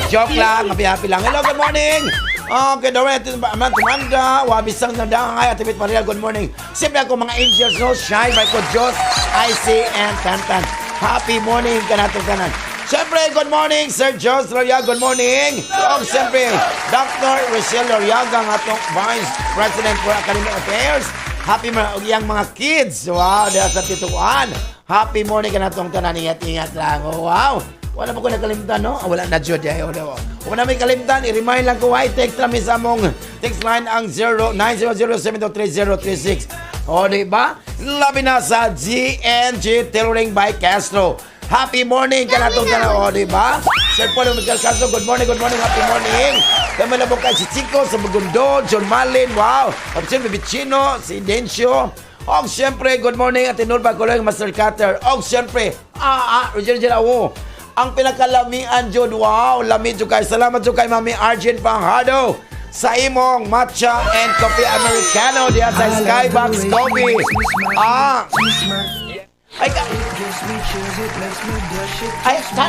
Joke lang, happy-happy lang. Hello, good morning! Okay, Doreen, Aman, Tumanda, Wabisang Nandangay, Atibit Maria, good morning. Siyempre ako mga angels, no? Shine, Michael Diyos, IC, and Tantan. Happy morning kanatong tanan. Siyempre, good morning, Sir Jos Loriaga, good morning. O, siyempre, Dr. Rochelle Loriaga, ang atong Vice President for Academic Affairs. Happy mga og iyang mga kids. Wow, diha sa Tituan. Happy morning kanatong tanan. Ingat-ingat lang. Oh, wow. Wala pa ko nakalimtan, no? Ah, wala na, jud. Ay, wala. Wala may kalimtan. I-remind lang ko, ay, text lang mi sa among text line ang 0900-723-036. O, di ba? Labi na sa GNG Tailoring by Castro. Happy morning kanatong tanan. O, di ba? Sir Paul Miguel Castro, good morning, happy morning. Kami na po kay si Chico sa Bugundo, John Malin, wow. Option Bibicino, si Dencio. Og siyempre, good morning at Tinulba Kuloy, Master Cutter. Og siyempre, Roger Gelawo. Ang pinakalamian jud, wow, lami jud kay. Salamat jud kay Mami Arjun Panghado sa imong matcha and coffee americano diha sa Skybox Coffee. Ah. Ay, ka, ay, ka,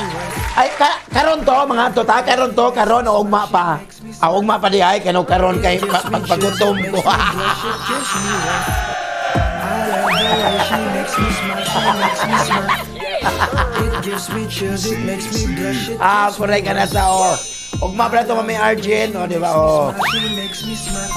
ay, ka, karon to, mga to, ta, karon to, karon, o ugma pa. Ah, ugma pa di ay, kano karon kay pagpagutom ko. Ah, correct ka na sa, oh. Ugma pa na to, Mami Arjun, o, di ba, oh.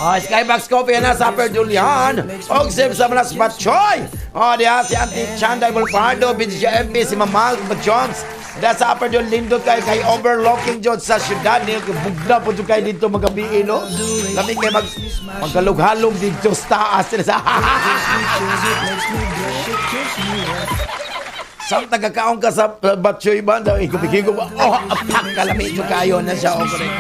Oh, Skybox Coffee na sa Upper Julian. Og sip sa Malas Batchoy. Oh, diha si Auntie Chanday Bolpardo, BGMP, si Mama Jones. Diha sa Upper Julian, lindot kay kay overlooking jud sa syudad. Ni bugna po jud kay dito magabi, no? Lami kay maghalog-halog dito sa taas. Sa tagakaon ka sa Batchoy ba? Higop-higop. Oh, apak kalami jud kayo na siya. Oh, correct.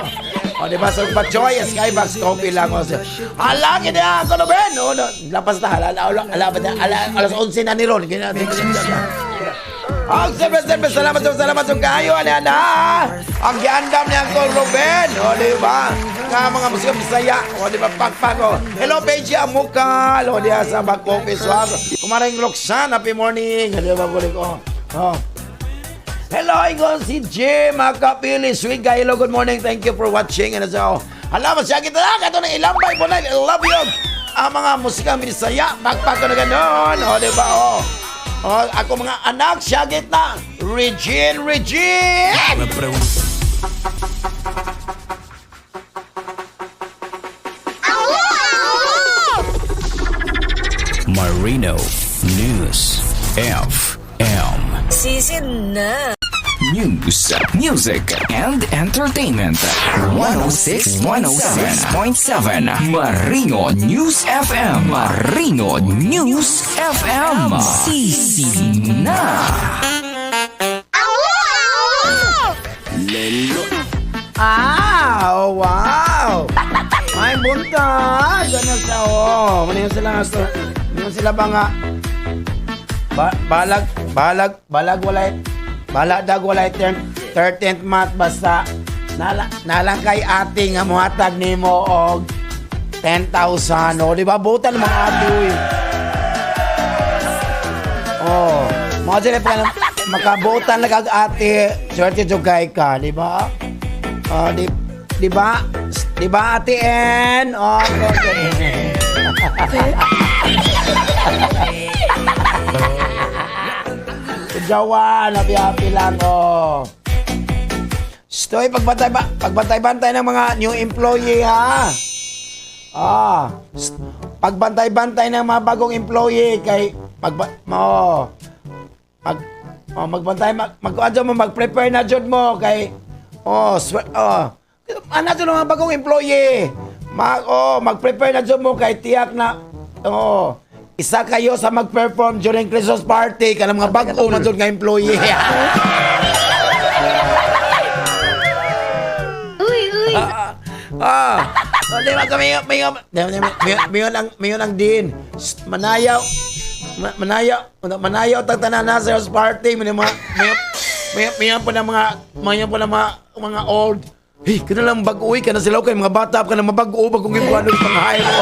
O, di ba? So, Batchoy, Skybox Coffee lang. O, siya. Hala, gini ako na, Ben! O, no, lapas na, hala, hala, hala, hala, hala, alas 11 na ni Ron. Gina, ang siyempre, siyempre, salamat, salamat, salamat kayo, ano, ano, ang giandam ni Uncle Ruben, o, di ba? Nga mga musika Bisaya, o, di ba, pakpak, o. Hello, Beji Amukal, o, di ba, sa back office, o. Kumaring Roxanne, happy morning, di ba, kulit, o. Oh. Hello, ingon si Jim Makapili. Sweet guy, hello, good morning. Thank you for watching. And so, hala, masya kita na. Kato na ilambay po na. I love you. Ang mga musika Bisaya, pakpak ko na ganon. O, di ba, o. O, ako mga anak, siya na. Regine, Regine! Marino News FM. Season na! News, music, and entertainment. 106, 106.7. Marino News FM. Marino News FM. Sisi na. Ah, oh, wow. Ay, buntag. Ganyan siya, oh. Ano yun sila, ano yun sila ba nga? Balag, balag, balag walay, balag walay 13th month basta nalang kay ate nga muhatag nimo og 10,000, oh, di ba? Butan mga ate, uy. Oh, mga sila pa makabutan lang kag ate, swerte jud kay ka, di ba? Ah, di ba? Di ba, Ate Ann? Oh, okay. Jawan, happy happy lang, oh. Stoy, pagbantay ba, pagbantay-bantay ng mga new employee, ha? Ah, pagbantay-bantay ng mga bagong employee kay pagba mo mag oh, magbantay mag mag mo, mag-prepare na jud mo kay oh, oh. Ano jud mga bagong employee? Mag oh, mag-prepare na jud mo kay tiyak na oh, isa kayo sa mag-perform during Christmas party kanang mga bag-o man jud nga employee. Uy, uy. Ah, oh, di ba kami may may mayon ang din. Shh, manayaw. Manayaw, manayaw tag tanan na sa house party may mga may may po ng mga may po ng mga old. Hey, kana lang bag-uwi ka na sila kay mga bata ka na mabag-o bagong ibuan ng panghay mo.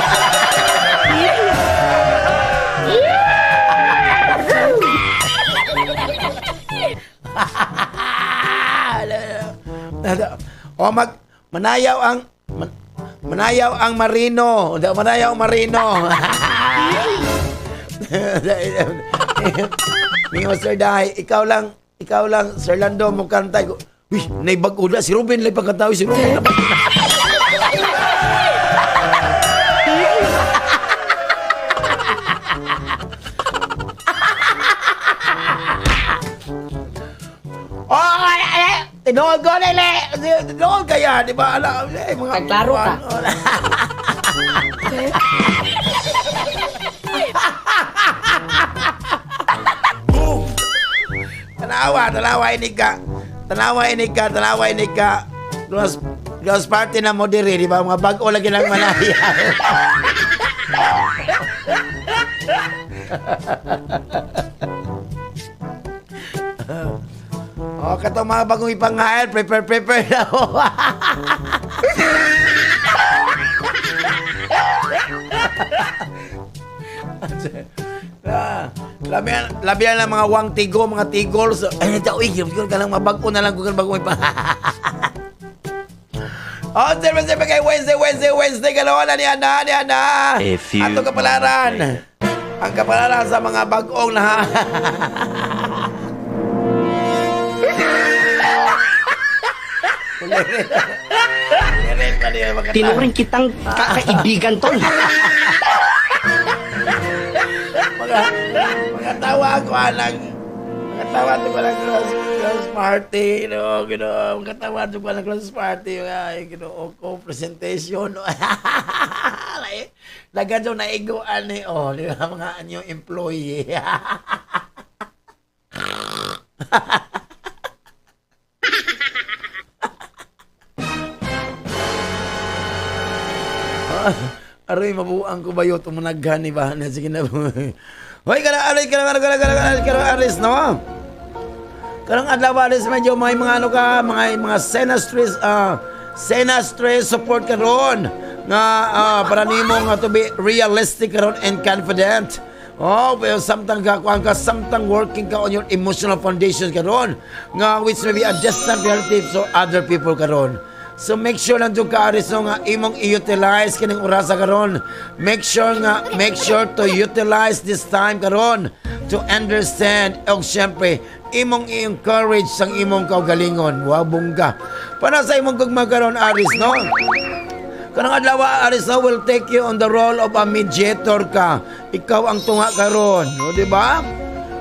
O mag manayaw ang manayaw ang marino. Manayaw ang marino. Mingo Sir Dai, ikaw lang Sir Lando mo kanta ko. Uy, nay bag-o na si Ruben lay pagkatawi si Ruben na. Oh, ay, ay, ay, tinuod ko na ile. Tinuod kaya, di ba? Ala, eh, mga Pagklaro ka. Boom! Tanawa, tanawa ini ka. Tanawa ini ka, tanawa ini ka. Girls, girls party na mo diri, di ba? Mga bag-o lagi lang manaya. Oh, katong mga bagong ipanghail, prepare, prepare na. Ah, labi labi lang mga wang tigo, mga tigol. So, ay, ito, uy, ka lang, mabago na lang kung bagong ipang. Oh, siyempre, siyempre kay Wednesday, Wednesday, Wednesday, galawa na niya na, niya na. A few Ato kapalaran. moments. Ang kapalaran sa mga bagong na. Tinuring kitang kakaibigan, tol. Mga tawa ko alang mga tawa ko lang cross party, no, gino, mga tawa ko lang cross party, ay, gino, ko presentation, no. Dagan yung naiguan ni, oh, di ba, mga anyo employee. Aroy, mabuang ko ba yun? Tumunaghan, ni ba? Sige na. Hoy, kana, aray, kana, kana, kana, kana, kana, kana, aris, no? Karong adlaw, aris, medyo may mga ano ka, mga Sena Stress, Sena Stress support karon nga para nimo nga to be realistic karon and confident. Oh, pero samtang ka kuan ka, samtang working ka on your emotional foundation karon nga which may be a distant relatives or other people karon. So make sure lang jud ka, Aris, no, nga imong i-utilize kining orasa karon. Make sure to utilize this time karon to understand og syempre imong i-encourage sang imong kaugalingon. Wow, bongga. Para sa imong gugma karon, Aris, no? Kanang adlaw, Aris, no, will take you on the role of a mediator ka. Ikaw ang tunga karon, no, di ba?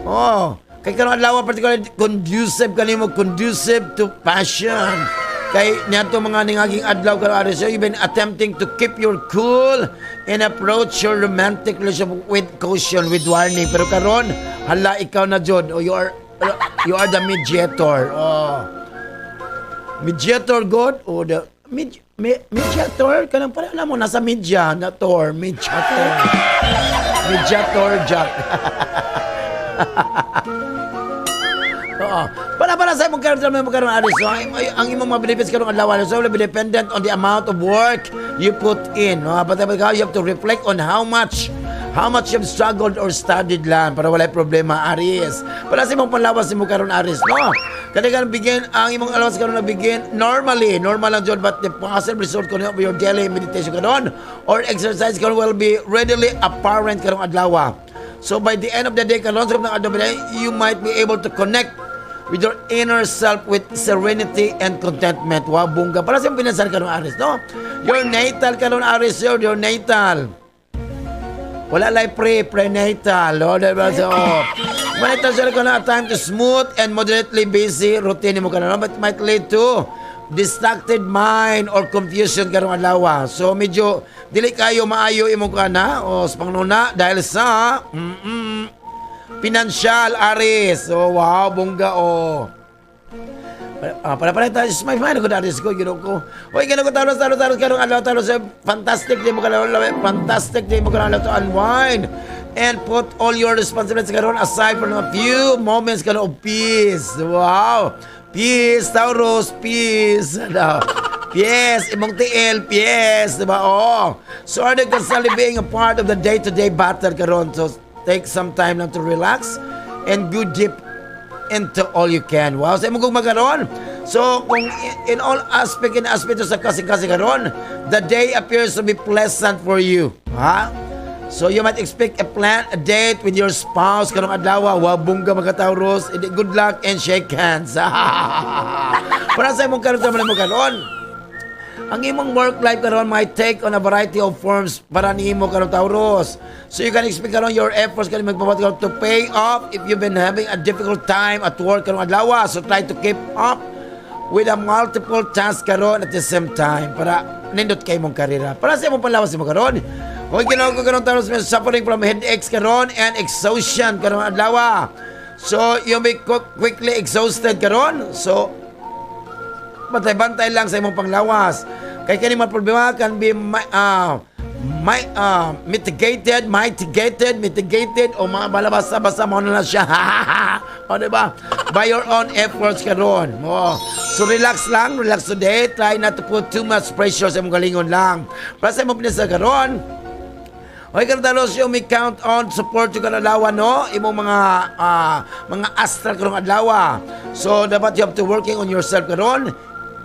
Oh, kay karong adlaw particularly conducive kanimo, conducive to passion. Kay niadto mga ningaging adlaw karon, Aris, you've been attempting to keep your cool and approach your romantic relationship with caution, with warning. Pero karon, hala, ikaw na jud. Oh, you are the mediator. Oh. Mediator god o the mediator kanang para alam mo nasa media na tor mediator mediator Jack. Oo. Para sa imong karon mo karon, Aris, so, ang imong mga benefits karong adlaw, so will be dependent on the amount of work you put in. No? But you have to reflect on how much How much you've struggled or studied lang para walay problema, Aries. Para sa imong panlawas nimo karon, Aries, no? Kani kan begin ang imong alawas karon na begin normally, normal lang jud, but the possible result kuno of your daily meditation karon or exercise karon will be readily apparent karong adlaw. So by the end of the day karon sa ng adlaw, you might be able to connect with your inner self with serenity and contentment. Wow, bongga. Para sa imong pinansyal karon, Aries, no? Your natal karon, Aries, your natal. Wala lay prenatal. Oh, diba? So, oh. Natal siya ko na time to smooth and moderately busy routine mo karon, but might lead to distracted mind or confusion karong adlaw. So medyo dili kayo maayo imong kana o sa pangnuna dahil sa pinansyal, Aries. So wow, bongga oh. Ah, para para tayo may may ko Aries ko gino ko. Oy, gino ko Taurus, Taurus, Taurus karong adlaw, Taurus, fantastic day mo karon, fantastic day mo karon to unwind and put all your responsibilities karon aside for a few moments karon of peace. Wow. Peace, Taurus, peace. Ano? Yes, imong tiil, yes, di ba? Oh. So are they constantly being a part of the day-to-day battle karon. So take some time lang to relax and go deep into all you can. Wow, sa imong gugma karon. So, kung in all aspect, in aspeto sa kasing-kasing karon, the day appears to be pleasant for you. Ha? So, you might expect a plan, a date with your spouse karong adlaw. Wow, bongga mga Taurus. Good luck and shake hands. Para sa imong karon mo karon, ang imong work life karon might take on a variety of forms para nimo karon, Taurus. So you can expect karon your efforts karon magpapat karon to pay off if you've been having a difficult time at work karong adlaw. So try to keep up with a multiple tasks karon at the same time para nindot kay imong karera. Para sa imong palawas mo karon. Kung ginawa ko karon, Taurus, may suffering from headaches karon and exhaustion karon adlaw. So you may quickly exhausted karon. So bantay-bantay lang sa imong panglawas. Kay kani mga problema can be mitigated, mitigated, mitigated o mga balabasa-basa mo na lang siya. O, di ba? By your own efforts karon. Oh. So relax lang, relax today. Try not to put too much pressure sa imong galingon lang. Para sa imong pinasa karon, okay, karon, Taurus, you may count on support yung adlaw, no? Imong mga astral karong adlaw. So, dapat you have to working on yourself karon.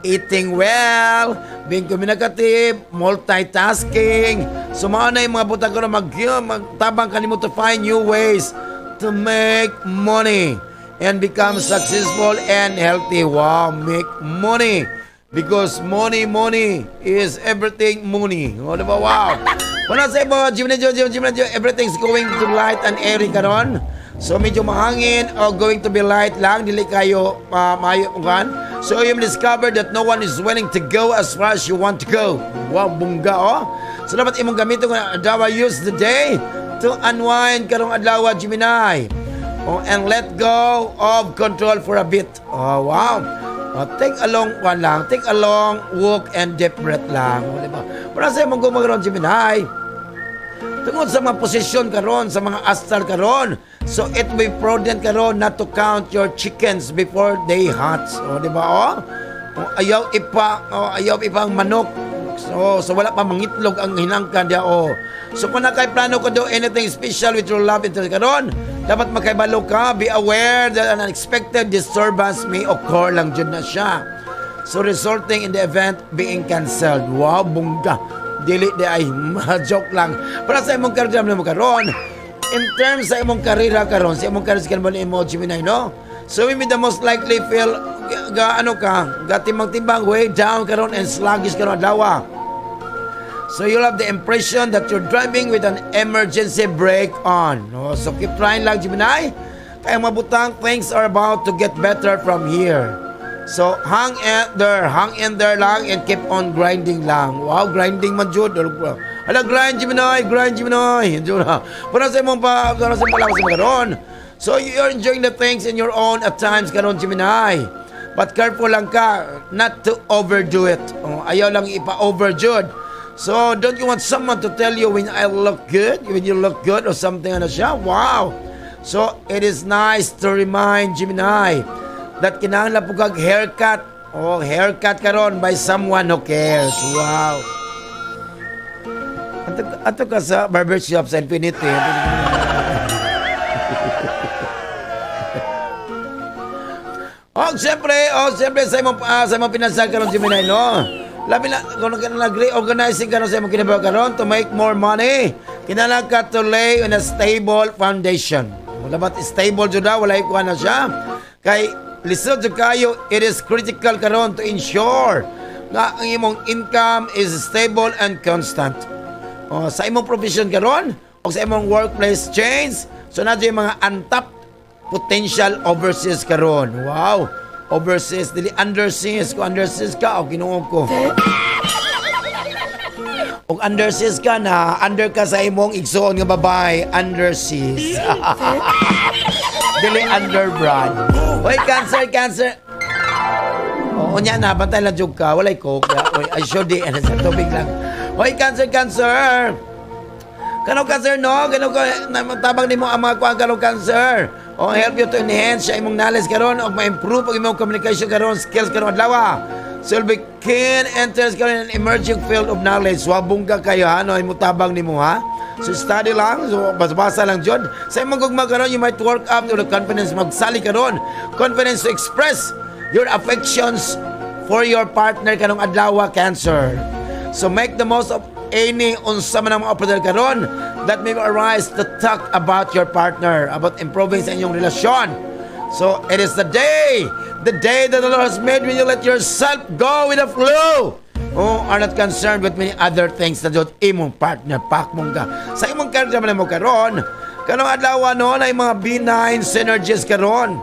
Eating well, being communicative, multitasking. So, mao na yung mga butang karon magtabang kanimo to find new ways to make money and become successful and healthy. Wow, make money. Because money, money is everything money. O, diba? Wow. Wala sa iba, Gemini, Gemini, Gemini, Gemini, everything's going to light and airy karon. So medyo mahangin o going to be light lang, dili kayo maayo kan. So you discover that no one is willing to go as far as you want to go. Wow, bongga oh. So dapat imong gamiton nga adlaw, use the day to unwind karong adlaw, Gemini. Oh, and let go of control for a bit. Oh, wow. Oh, take a long one lang. Take a long walk and deep breath lang. Oh, di ba? Para sa imong gumagaron, Gemini, tungod sa mga posisyon karon, sa mga astral karon, so it will be prudent karon not to count your chickens before they hatch. O, di ba? Oh? O, ayaw ipa, oh, ayaw ipa ang manok. So wala pa mangitlog ang hinangkan diya, oh. So kung nakay plano ko do anything special with your love interest karon, dapat makibalo ka, be aware that an unexpected disturbance may occur lang jud na siya. So resulting in the event being cancelled. Wow, bongga. Dili di ay joke lang. Para sa imong karera mo karon, in terms sa imong karera karon, sa imong karera sa karon imo, Gemini, no? So we may the most likely feel ga, ano ka, ga timbang-timbang, way down karon and sluggish karon adlaw. So you'll have the impression that you're driving with an emergency brake on. No? So keep trying lang, Gemini. Kaya mabutang things are about to get better from here. So hang in there lang and keep on grinding lang. Wow, grinding man jud. Hala, grind, Gemini, grind, Gemini. Jud na. Para sa imong pa, para sa imong lakas mo karon. So you're enjoying the things in your own at times karon, Gemini. But careful lang ka not to overdo it. Oh, ayaw lang ipa-over jud. So, don't you want someone to tell you when I look good, when you look good or something ano siya? Wow! So, it is nice to remind Gemini that kinahanglan po kag haircut. Oh, haircut karon by someone who cares. Wow! Ato ka sa barbershop sa Infinity. Oh, siyempre sa imong pinansyal karon, Gemini, no. Labi na kung nag-reorganizing karon sa imong kinabuhi karon to make more money, kinahanglan ka to lay on a stable foundation. Kung dapat stable jud na, walay kuha na siya. Kay lisod jud kayo, it is critical karon to ensure nga ang imong income is stable and constant. Oh, sa imong profession karon o sa imong workplace change, so na yung mga untapped potential overseas karon. Wow. Overseas, dili underseas. Kung underseas ka, o Ginoo ko. Kung underseas ka na, under ka sa imong igsuon nga babae, underseas. Dili underbrand. Hoy, Cancer, Cancer. Oo, unya na, bantay lang jud ka. Walay coke. Oy, ay, sure di. Ano, sa tubig lang. Hoy, Cancer, Cancer. Kano Cancer, no? Kano ko, tabang nimo ang mga kuang karon, Cancer. O help you to enhance siya imong knowledge karon o ma-improve ang imong communication karon, skills karon adlaw. So you'll be keen interest karon in emerging field of knowledge. Wabong ka kayo ha, no? Imo tabang nimo ha. So study lang, so basa-basa lang jud. Sa imong gugma karon, you might work up to the confidence magsali karon. Confidence to express your affections for your partner kanong adlaw, Cancer. So make the most of any unsa man ang mga opportunity karon that may arise to talk about your partner, about improving sa inyong relasyon. So it is the day that the Lord has made when you let yourself go with the flow. Oh, are not concerned with many other things na jud imong partner pak mong ka. Sa imong karga man mo karon, kanong adlaw no na mga benign synergies karon.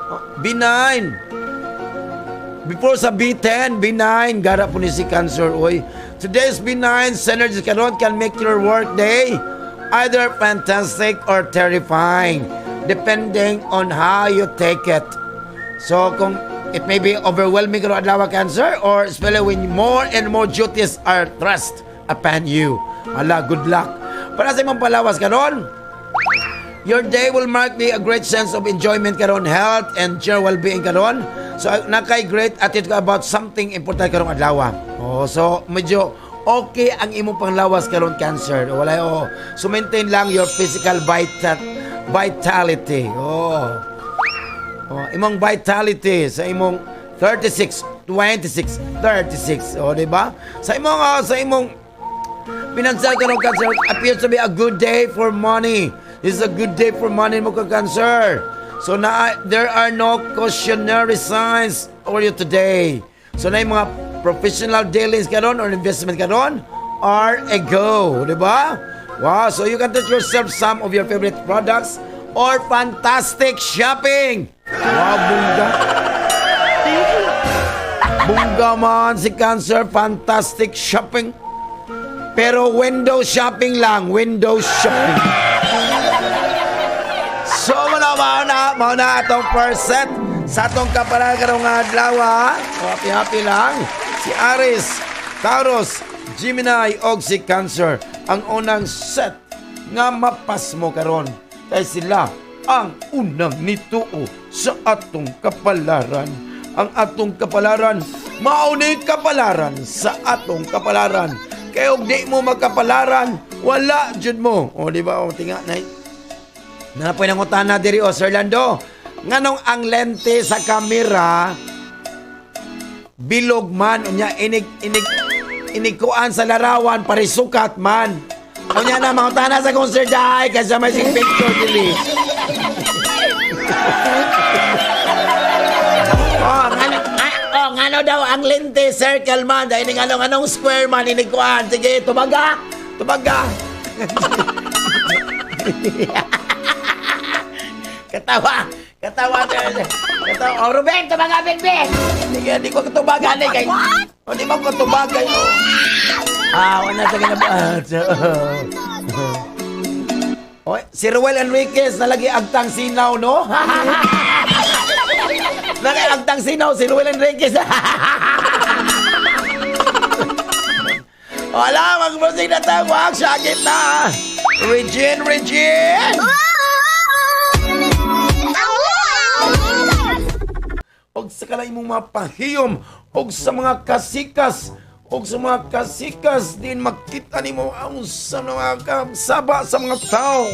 Oh, benign. Before sa B10, B9, gara po ni si Cancer, oy. Today's benign synergies karon can make your work day either fantastic or terrifying, depending on how you take it. So, kung it may be overwhelming karon adlaw, Cancer, or especially when more and more duties are thrust upon you. Ala, good luck. Para sa imong palawas karon, your day will mark be a great sense of enjoyment karon, health and general well-being karon. So nakay great attitude ka about something important karong adlaw. Oh, so medyo okay ang imong panglawas karon, Cancer. Wala oh. So maintain lang your physical vitality. Oh. Oh, imong vitality sa imong 36 26 36. Oh, di ba? Sa imong pinansyal karon, Cancer, appears to be a good day for money. This is a good day for money mo ka, Cancer. So na there are no cautionary signs for you today. So na yung mga professional dealings karon or investment karon are a go, di ba? Wow, so you can treat yourself some of your favorite products or fantastic shopping. Wow, bungga. Bungga man si Cancer, fantastic shopping. Pero window shopping lang, window shopping. So, mao na atong first set sa atong kapalaran karong adlaw. Happy happy lang. Si Aries, Taurus, Gemini og si Cancer ang unang set nga mapasmo karon kay sila ang unang nituo sa atong kapalaran. Ang atong kapalaran, mao ni kapalaran sa atong kapalaran. Kay og di mo magkapalaran, wala jud mo. O di ba? O tinga na. Napoy nangutana diri o Sir Lando. Nganong ang lente sa kamera bilog man, unya inig inig inigkuan sa larawan parisukat man? Unya na mangutana sa kong Sir Dai kasi may sing picture dili. Oh, ngano, oh, ngano daw ang lente circle man dahil ining anong anong square man inigkuan. Sige, tubaga. Tubaga. Katawa. Katawa. Katawa. Oh, Ruben, tubaga, Ben, Ben. Sige, di ko katubagan eh. Kay, oh, di mo katubagan. Oh. Ah, wala sa ginabuhat. Oh, si Ruel Enriquez nalagi agtang sinaw, no? Nalagi agtang sinaw si Ruel Enriquez. Wala, mag-proceed na tawag. Sakit na. Regine, Regine! Og sa kanang imong mga pahiyom og sa mga kasikas Ug sa mga kasikas din makita nimo ang sa mga saba sa mga tao.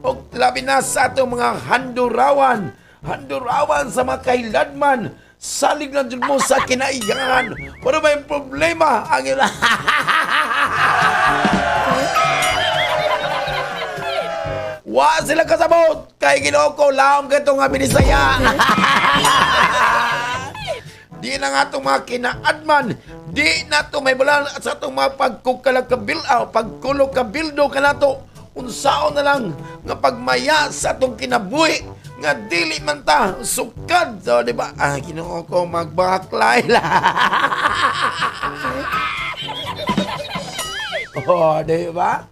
Og labi na sa atong mga handurawan, handurawan sa mga kailanman, salig lang jud mo sa kinaiyangan. Wala ba yung problema ang ila? Wa sila kasabot kay Ginoo ko laom kadto nga binisaya. Di na nga itong mga kinaadman, di na ito may bulan sa itong mga pagkukalakabilaw, pagkulo-kabildo ka na to, unsaon na lang nga pagmaya sa atong kinabuhi nga dili man ta sukad. So, di ba? Ah, Ginoo ko, magbaklay la. Oh, di ba?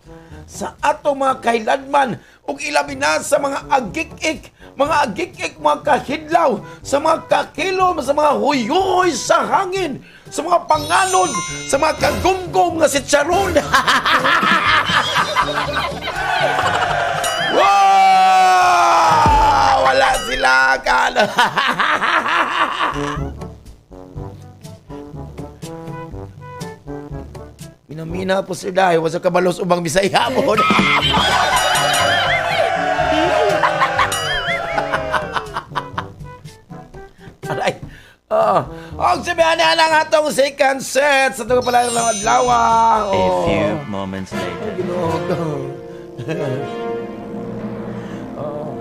Sa atong mga kailanman ug ilabi na sa mga agik-ik, mga agik-ik, mga kahidlaw, sa mga kakilom, sa mga huyuhoy sa hangin, sa mga panganod, sa mga kagumgum nga si Charon. Wow! Wala sila kan. Minamina po sir dahil wasa kabalos ubang Bisaya po. Aray. Oo. Og sabihan na lang atong second set sa itong pala ng adlaw. A Oh. few moments later. Ginoo ko. Oh.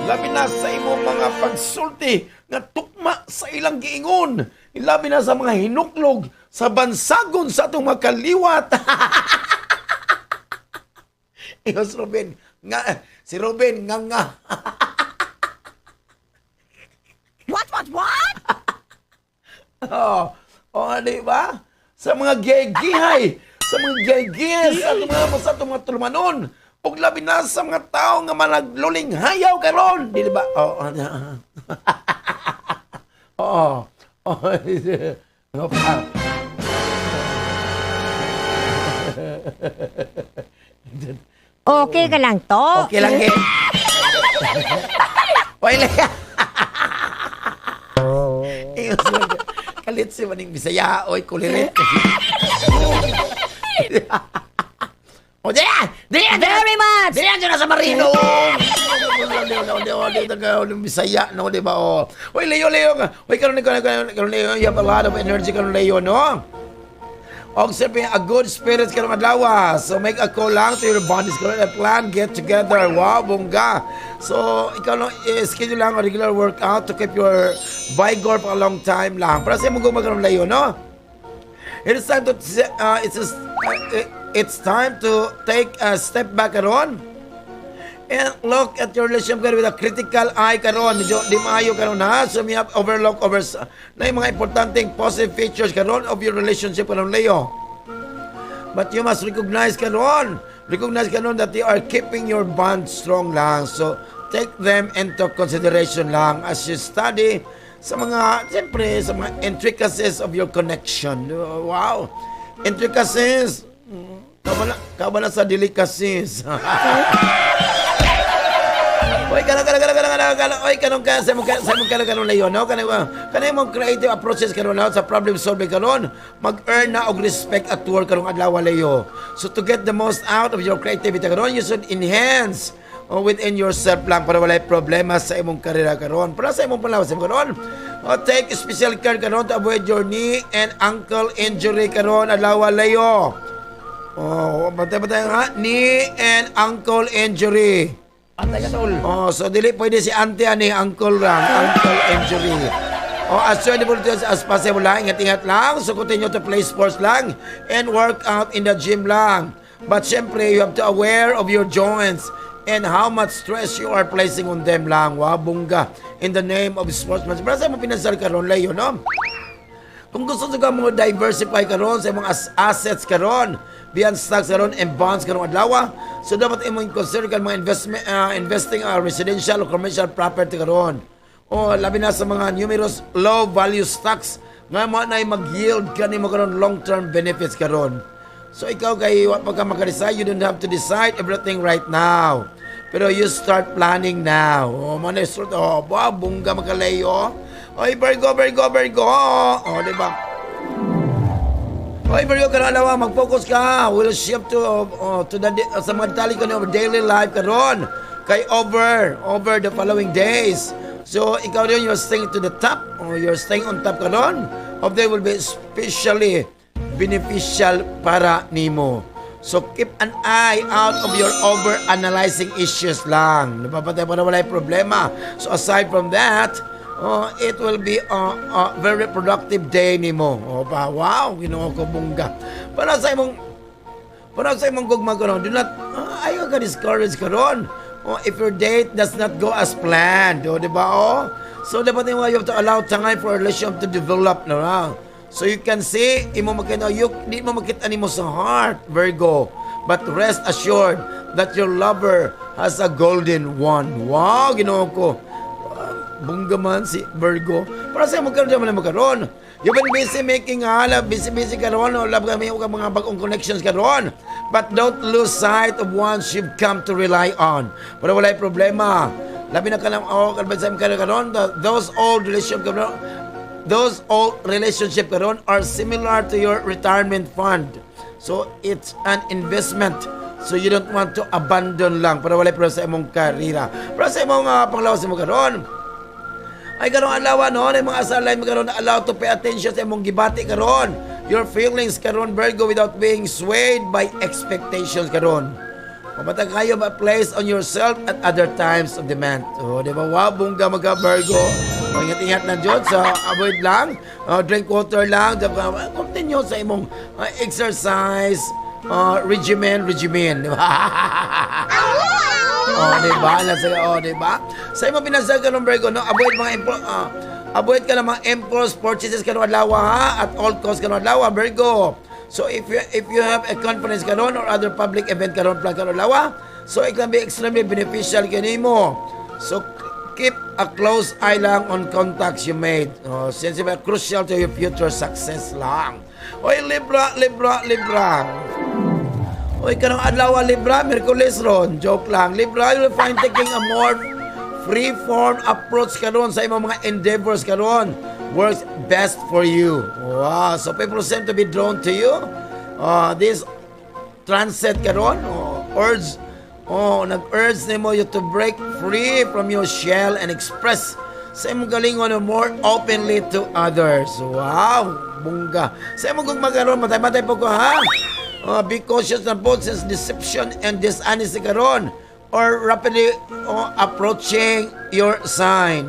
Labi na sa imong mga pagsulti nga tukma sa ilang giingon. Labi na sa mga hinuklog sa bansagon sa atong mga kaliwat. Iyos Ruben, nga si Ruben nga nga. What, what, what? Oh, oh, di ba? Sa mga gihay, sa mga gaygihay, sa atong mga tulumanon, ug labi na sa mga tao nga managluling hayaw karon, di ba? Oh, oh. Oh. Oh. Pa? Okay ka lang to? Okay lang eh. Wala. Kalit si maning Bisaya, oy kulirit. O diyan! Diyan! Very much! Diyan dyan na sa Marino! Bisaya, no, di ba? Oh. Oy, Leo, Leo. Oy, karon karon karon Leo, you have a lot of energy karon, Leo, no? Og siyempre, a good spirits karong adlaw. So make a call lang to your bodies karon and plan get together. Wow, bongga. So ikaw no, schedule lang a regular workout to keep your vigor for a long time lang. Para sa imong gugma karon, Leo, no? It's time to take a step back karon and look at your relationship karon with a critical eye karon. Medyo di maayo karon ha. So may have overlook over na yung mga importanteng positive features karon of your relationship karon, Leo. But you must recognize karon. Recognize karon that you are keeping your bond strong lang. So take them into consideration lang as you study sa mga, siyempre, sa mga intricacies of your connection. Wow! Intricacies! Kabala sa delicacies. Oy, kanang kanang kanang kanang kanang oy, kanang ka sa mo kanang kanang layo, no, kanang kanang mong creative approaches karon sa problem solving karon, mag-earn na og respect at work karong adlaw, Leo. So to get the most out of your creativity karon, you should enhance within yourself lang para walay problema sa imong karera karon. Para sa imong palawas sa karon, oh, take special care karon to avoid your knee and ankle injury karon adlaw, Leo. Oh, bantay bantay nga, knee and ankle injury. Antay ka, tol. Oh, so dili pwede si auntie ani, uncle lang, ankle injury. Oh, as soon as possible lang, ingat-ingat lang. So continue to play sports lang and work out in the gym lang. But syempre, you have to aware of your joints and how much stress you are placing on them lang. Wow, bongga. In the name of sportsmanship. Para sa mo pinasal karon, Leo, no? Kung gusto ka mo diversify karon sa imong assets karon, beyond stocks karon and bonds karong adlaw, so dapat imong consider kan mga investment investing residential or commercial property karon. O labi na sa mga numerous low value stocks nga mo na mag-yield kanimo karon long term benefits karon. So ikaw kay wa pa ka maka-decide, you don't have to decide everything right now. Pero you start planning now. Oh, mo na oh, wow, bongga makaleo. Oy, Virgo, Virgo, Virgo. Oh, di ba? Oy, Virgo, karon adlaw, mag-focus ka. We'll shift to the sa mga detalye ko of daily life karon. Kay over the following days. So, ikaw rin, you're staying to the top or you're staying on top karon of they will be especially beneficial para nimo. So keep an eye out of your over-analyzing issues lang. Napapatay para walay problema. So aside from that, it will be a very productive day nimo. Oh, pa, wow, Ginoo ko, bongga. Para sa imong gugma karon, do not ayaw ka discourage karon. Oh, if your date does not go as planned, oh, di ba? Oh? So dapat nimo, you have to allow time for a relationship to develop na lang. So you can see, imo makita, you, di mo makita nimo sa heart, Virgo. But rest assured that your lover has a golden one. Wow, Ginoo ko. Ah, bongga man si Virgo. Para sa imong karon man karon. You've been busy making hala, busy busy karon, wala kami ka mga bagong connections karon. But don't lose sight of ones you've come to rely on. Para walay problema. Labi na ka lang, oh, kalban sa imong karon, those old relationship karon are similar to your retirement fund. So it's an investment. So you don't want to abandon lang para walay problema sa imong karera. Para sa imong panglawas mo karon, ay karon adlaw, no, ay mga asalay mo karon, allow to pay attention sa imong gibati karon. Your feelings karon, Virgo, without being swayed by expectations karon. Mabatag kayo ba place on yourself at other times of demand. Oh, di ba? Wow, bongga magka Virgo. Oh, ingat-ingat na jud so avoid lang. Oh, drink water lang. Continue sa imong exercise regimen, regimen, di ba? Oh, di ba? Nasa, oh, di ba? Sa imong pinasag karon, Virgo, no, avoid ka ng mga impulse purchases karon adlaw ha, at all costs karon adlaw, Virgo. So if you have a conference karon or other public event karon plan karon adlaw, so it can be extremely beneficial kanimo. So keep a close eye lang on contacts you made. Oh, since it's crucial to your future success lang. Oy, Libra, Libra, Libra. Oy, karong adlaw, Libra, Miyerkules ron. Joke lang. Libra, you will find taking a more free-form approach karon sa imong mga endeavors karon works best for you. Wow. So people seem to be drawn to you. This transit karon, oh, urge, oh, nag-urge nimo you to break free from your shell and express sa imong galingon more openly to others. Wow, bongga. Sa imong gugma karon, matay-matay po ko ha. Be cautious na po since deception and dishonesty karon or rapidly, oh, approaching your sign.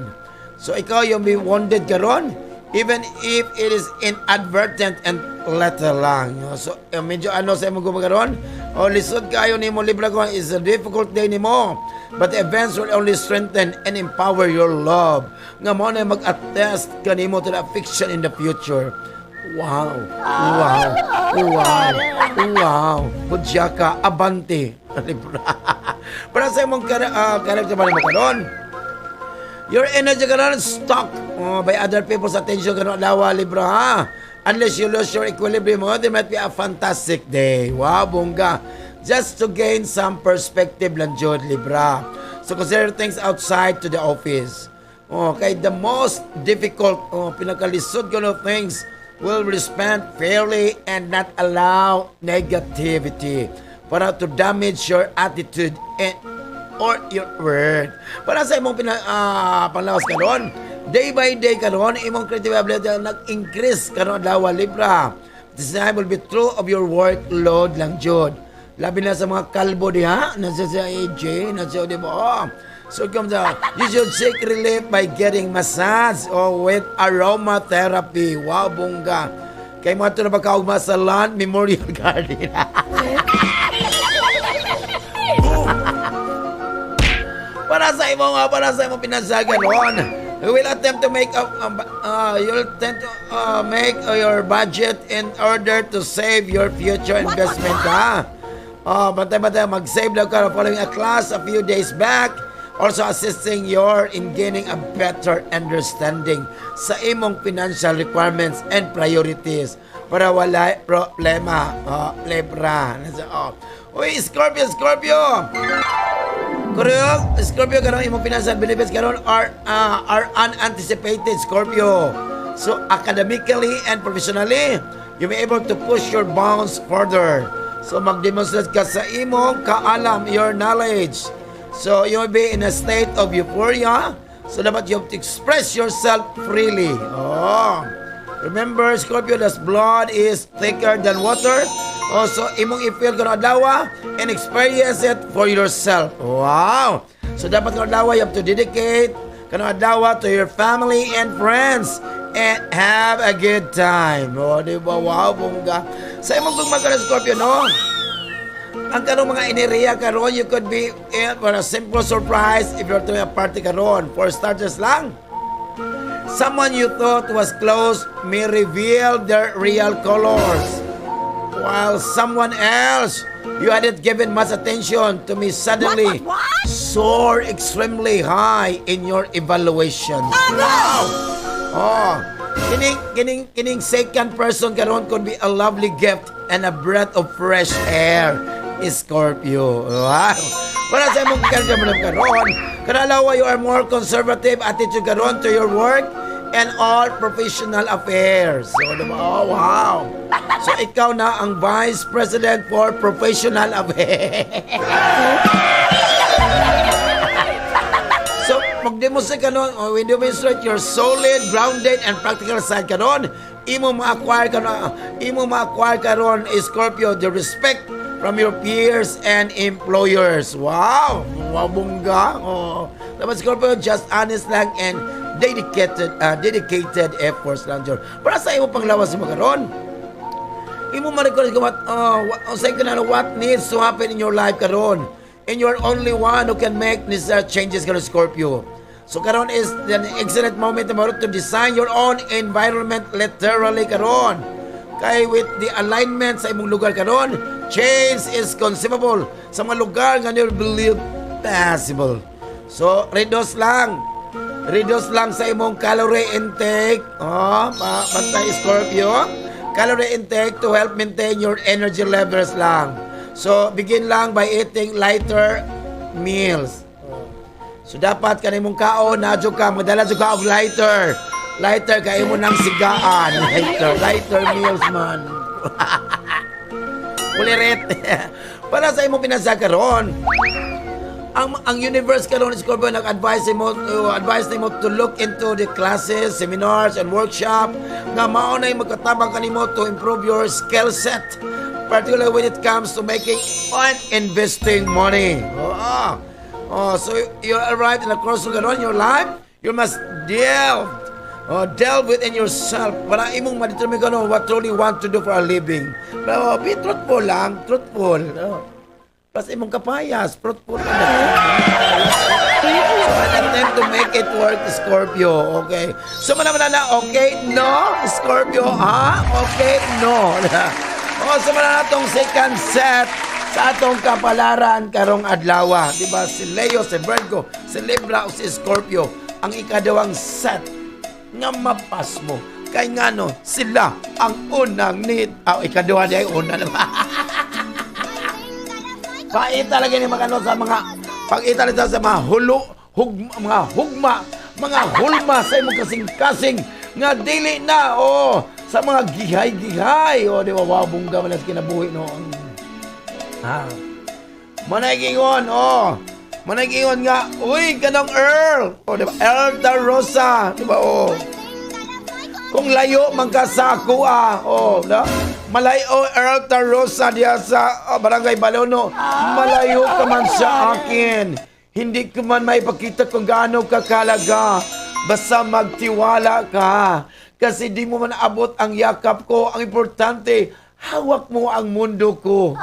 So ikaw yung be wounded karon even if it is inadvertent and little lang. So medyo ano sa imong gugma karon? Oh, lisod kayo nimo, Libra ko, is a difficult day nimo. But the events will only strengthen and empower your love. Nga mo na mag-attest kanimo to the affection in the future. Wow. Wow. Wow. Wow. Hudya ka, abante. Libra. Para sa imong character ba nimo karon? Your energy karon stuck, oh, by other people's attention karon adlaw, Libra ha. Unless you lose your equilibrium, oh, there might be a fantastic day. Wow, bongga. Just to gain some perspective lang jud, Libra. So consider things outside to the office. Okay, the most difficult, oh, pinakalisod ko no things will respond fairly and not allow negativity para to damage your attitude and or your word. Para sa imong panglawas karon, day by day karon, imong creative ability nag-increase karon adlaw, Libra. This time will be true of your workload lang jud. Labi na sa mga kalbo diha, nasa sa AJ, nasa, di ba? Oh. So come sa, you should seek relief by getting massage or with aromatherapy. Wow, bongga. Kay mo na ba kaugma sa Land Memorial Garden? Para sa imong pinansagan ron. You will attempt to make up you'll attempt to make your budget in order to save your future investment ha. Oh, bantay-bantay mag-save daw ka following a class a few days back, also assisting your in gaining a better understanding sa imong financial requirements and priorities para wala problema. Oh, Libra. Oh. Uy, Scorpio, Scorpio! Correct. Scorpio karon, imong financial benefits karon are unanticipated, Scorpio. So academically and professionally, you may able to push your bounds further. So mag-demonstrate ka sa imong kaalam, your knowledge. So you'll be in a state of euphoria. So dapat you have to express yourself freely. Oh. Remember, Scorpio, that blood is thicker than water. Also, imong i-feel karon adlaw and experience it for yourself. Wow! So, dapat karon adlaw, you have to dedicate karon adlaw to your family and friends and have a good time. Oh, di ba? Wow, bongga. Sa imong gugma karon, Scorpio, no? Ang kanong mga enerhiya karon, you could be in for a simple surprise if you're doing a party karon. For starters lang, someone you thought was close may reveal their real colors, while someone else you hadn't given much attention to may suddenly What, what, what? soar extremely high in your evaluations. Wow! Oh, kining second person karon could be a lovely gift and a breath of fresh air. Scorpio. Wow. Para sa imong kalda mo karon, kanalawa, you are more conservative attitude karon to your work and all professional affairs. So, diba? Oh, wow. So, ikaw na ang Vice President for Professional Affairs. So, mag-demonstrate ka nun, oh, when you demonstrate your solid, grounded, and practical side karon, imo ma-acquire karon, Scorpio, the respect from your peers and employers. Wow! Wow, bongga. Oh. Dapat, Scorpio, just honest lang and dedicated efforts lang dyan. Para sa imo panglawas mo karon, imo ma-record what say ka na what needs to happen in your life karon. And you're only one who can make necessary changes karon, Scorpio. So karon is an excellent moment tomorrow to design your own environment literally karon. Kay with the alignment sa imong lugar karon, change is conceivable sa mga lugar nga you believe possible. So reduce lang. Reduce lang sa imong calorie intake. Oh, bantay, Scorpio. Calorie intake to help maintain your energy levels lang. So, begin lang by eating lighter meals. So, dapat kanimong kaon, nadyo ka, madala jud ka og lighter. Lighter, kay mo nang sigaan. Lighter, lighter meals man. Ulirit. Para sa imong pinasa karon, ang universe karon, Scorpio, nag-advise mo advise nimo to look into the classes, seminars and workshop nga mao na magkatabang kanimo to improve your skill set, particularly when it comes to making and investing money. Oh, oh, so you arrived in a crossroad karon in your life, you must delve within yourself para imong ma-determine karon what truly want to do for a living. Pero be truthful lang, truthful. Oh. Plus imong kapayas, fruitful na. So, an attempt to make it work, Scorpio. Okay. So, mana na, okay, no? Scorpio, ha? Okay, no. O, so mana na tong second set sa atong kapalaran karong adlaw. Di ba? Si Leo, si Virgo, si Libra, o si Scorpio. Ang ikadawang set nga mapas mo. Kay ngano, sila ang unang nit. Ah, ikaduha diay, una naman. Paita lagi ni mga ano sa mga pag-ita nito sa mga hulo, mga hugma, mga hulma sa imong kasing-kasing nga dili na, oh, sa mga gihay-gihay. Oh, di ba, wow, bongga man sa kinabuhi, no. Ha. Manay-gingon, oh. Manay-gingon nga, uy, kanang Earl. Oh, di ba? Earl da Rosa, di ba, oh. Kung layo man ka sa ako, ah, oh, na? Malayo Earl da Rosa diya sa Barangay Balono. Malayo ka man sa akin. Hindi ko man maipakita kung gaano ka kalaga. Basta magtiwala ka. Kasi di mo man abot ang yakap ko. Ang importante, hawak mo ang mundo ko.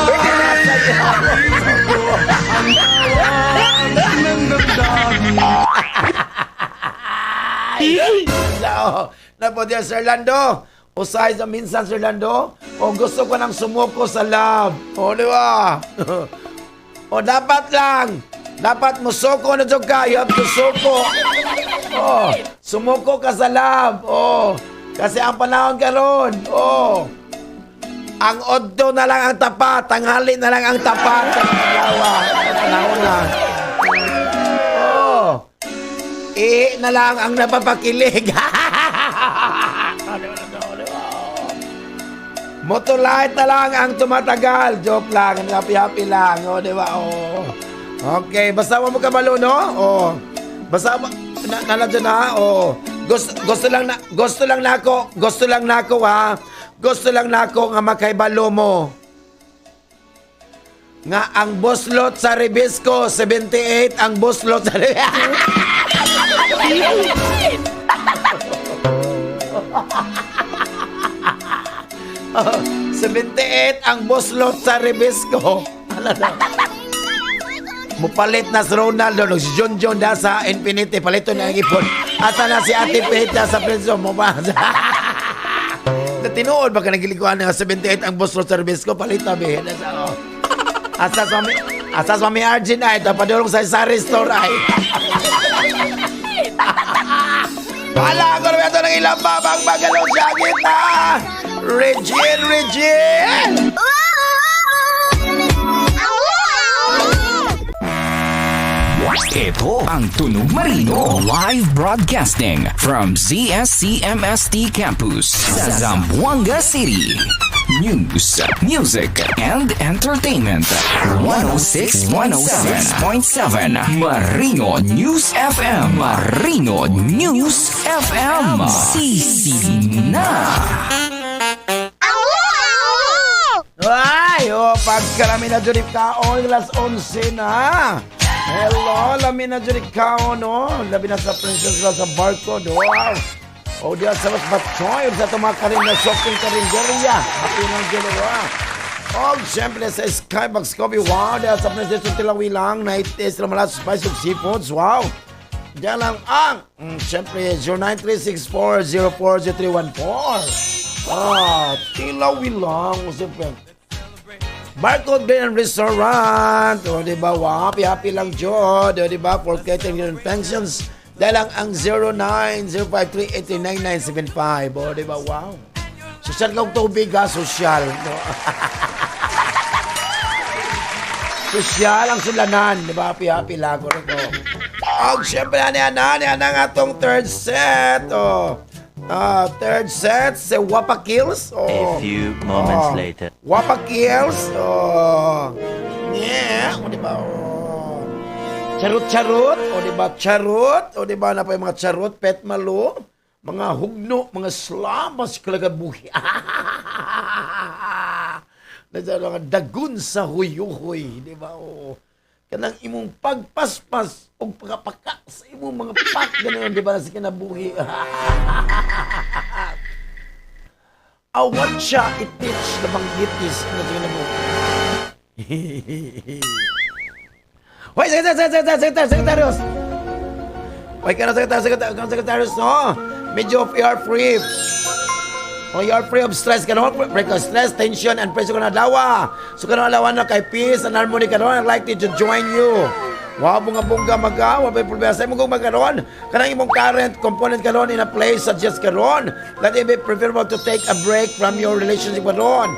Pwede na sa'yo. No. Napo dear Sir Lando. Usahay sa minsan, Sir Lando. O gusto ko nang sumuko sa love. O, di ba? O dapat lang. Dapat musuko na jud ka. You have to suko. O, sumuko ka sa love. O, kasi ang panahon karon. O, Ang odto na lang ang tapat, tanghali na lang ang tapat sa adlaw. Panahon na. Oh. Ihi na lang ang napapakilig. Motolite na lang ang tumatagal. Joke lang. Happy-happy lang. O, di ba? Oh. Okay. Basta mo kabalo, no? Oh. Basta mo, na, na, dyan, ha? Oh. Gusto lang nako, gusto lang nako, ha? Gusto lang nako nga makaibalo mo nga ang buslot sa Rebisco, 78 ang buslot sa Rebisco. 78 ang buslot sa Rebisco. Ano na? Mupalit na si Ronaldo, no, si John John da sa Infinity, palito na ang ipon. Asa na si Ate Peta sa Prince mo ba? Na tinuod ba ka nagilikuan nga 78 ang buslot sa Rebisco, palit na be. Nasa, oh. Asa sa mami Arjun ay, tapadulong sa Sari Store ay. Wala ko na ito ng ilang babang bagalong siya kita. Regine, Regine! Ito ang Tunog Marino live broadcasting from ZSCMST Campus sa Zamboanga City. News, music, and entertainment. 106 106.7 Marino News FM. Marino News FM. Sisi na. Ay, oh, pagkarami na dyan kaon, alas 11 na. Hello, lami na dyan kaon, oh. Labi na sa Princess la sa Barcode, wow. Oh, diyan sa Los Batchoy, sa tumakarin na shopping karinderya. Happy ng dyan, wow. Oh, siyempre sa Skybox Coffee, wow. Diyan sa Princess Tilawilang, night is Ramalas Spice of Seafoods, wow. Diyan lang ang, siyempre, 0936404314. Ah, Tilawilang, siyempre. Barcode Grill and Restaurant. O, di ba? Wow, happy, happy lang, Jod. O, di ba? For catering and pensions. Dahil lang ang 0905389975. O, di ba? Wow. Social kang tubig, ha? Social. No? Social ang sulanan. Di ba? Happy, happy lang. Correct, o. Oh, siyempre, ani, ani, ani, ani ang atong third set. O. Ah, third set, si Wapa Kills. Oh. A few moments Oh. later. Wapa Kills. Oh. Yeah. O, di ba? Oh. Charot, charot. O, di ba? Charot. O, di ba? Na pa yung mga charot, pet malo. Mga hugno, mga slamas, kalagabuhi. Nasa mga dagun sa huyuhoy. Di ba? Oo. Kanang imong pagpaspas o pagkapaka sa imong mga pak, ganun, di ba, sa kinabuhi. Awat siya i-teach na banggitis na sa kinabuhi. Hoy, secretary, secretary, secretary, secretarios! Hoy, ka na, secretary, secretary, secretarios, no? Medyo you are free. Oh, you are free of stress ka no? Break of stress, tension, and pressure ka na dawa. So ka na alawan na kay peace and harmony ka no? I'd like to join you. Wow, bunga-bunga maga, wa may problema sa imong kung magkaroon. Kanang imong current component karon in a place suggest karon that it be preferable to take a break from your relationship karon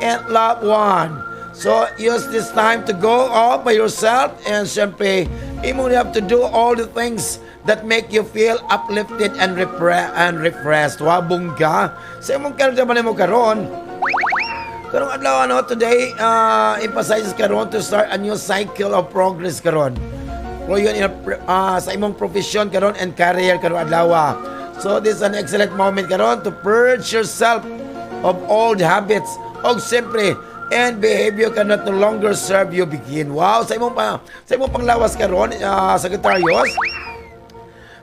and loved one. So use this time to go off by yourself and siyempre, imong you have to do all the things that make you feel uplifted and refreshed. Wa bungga. Sa imong karon man mo karon. Karong adlaw ano today emphasizes karon to start a new cycle of progress karon. For yun in a, sa imong profession karon and career karong adlaw. So this is an excellent moment karon to purge yourself of old habits og siyempre and behavior cannot no longer serve you begin. Wow, sa imong panglawas karon, Sagittarius.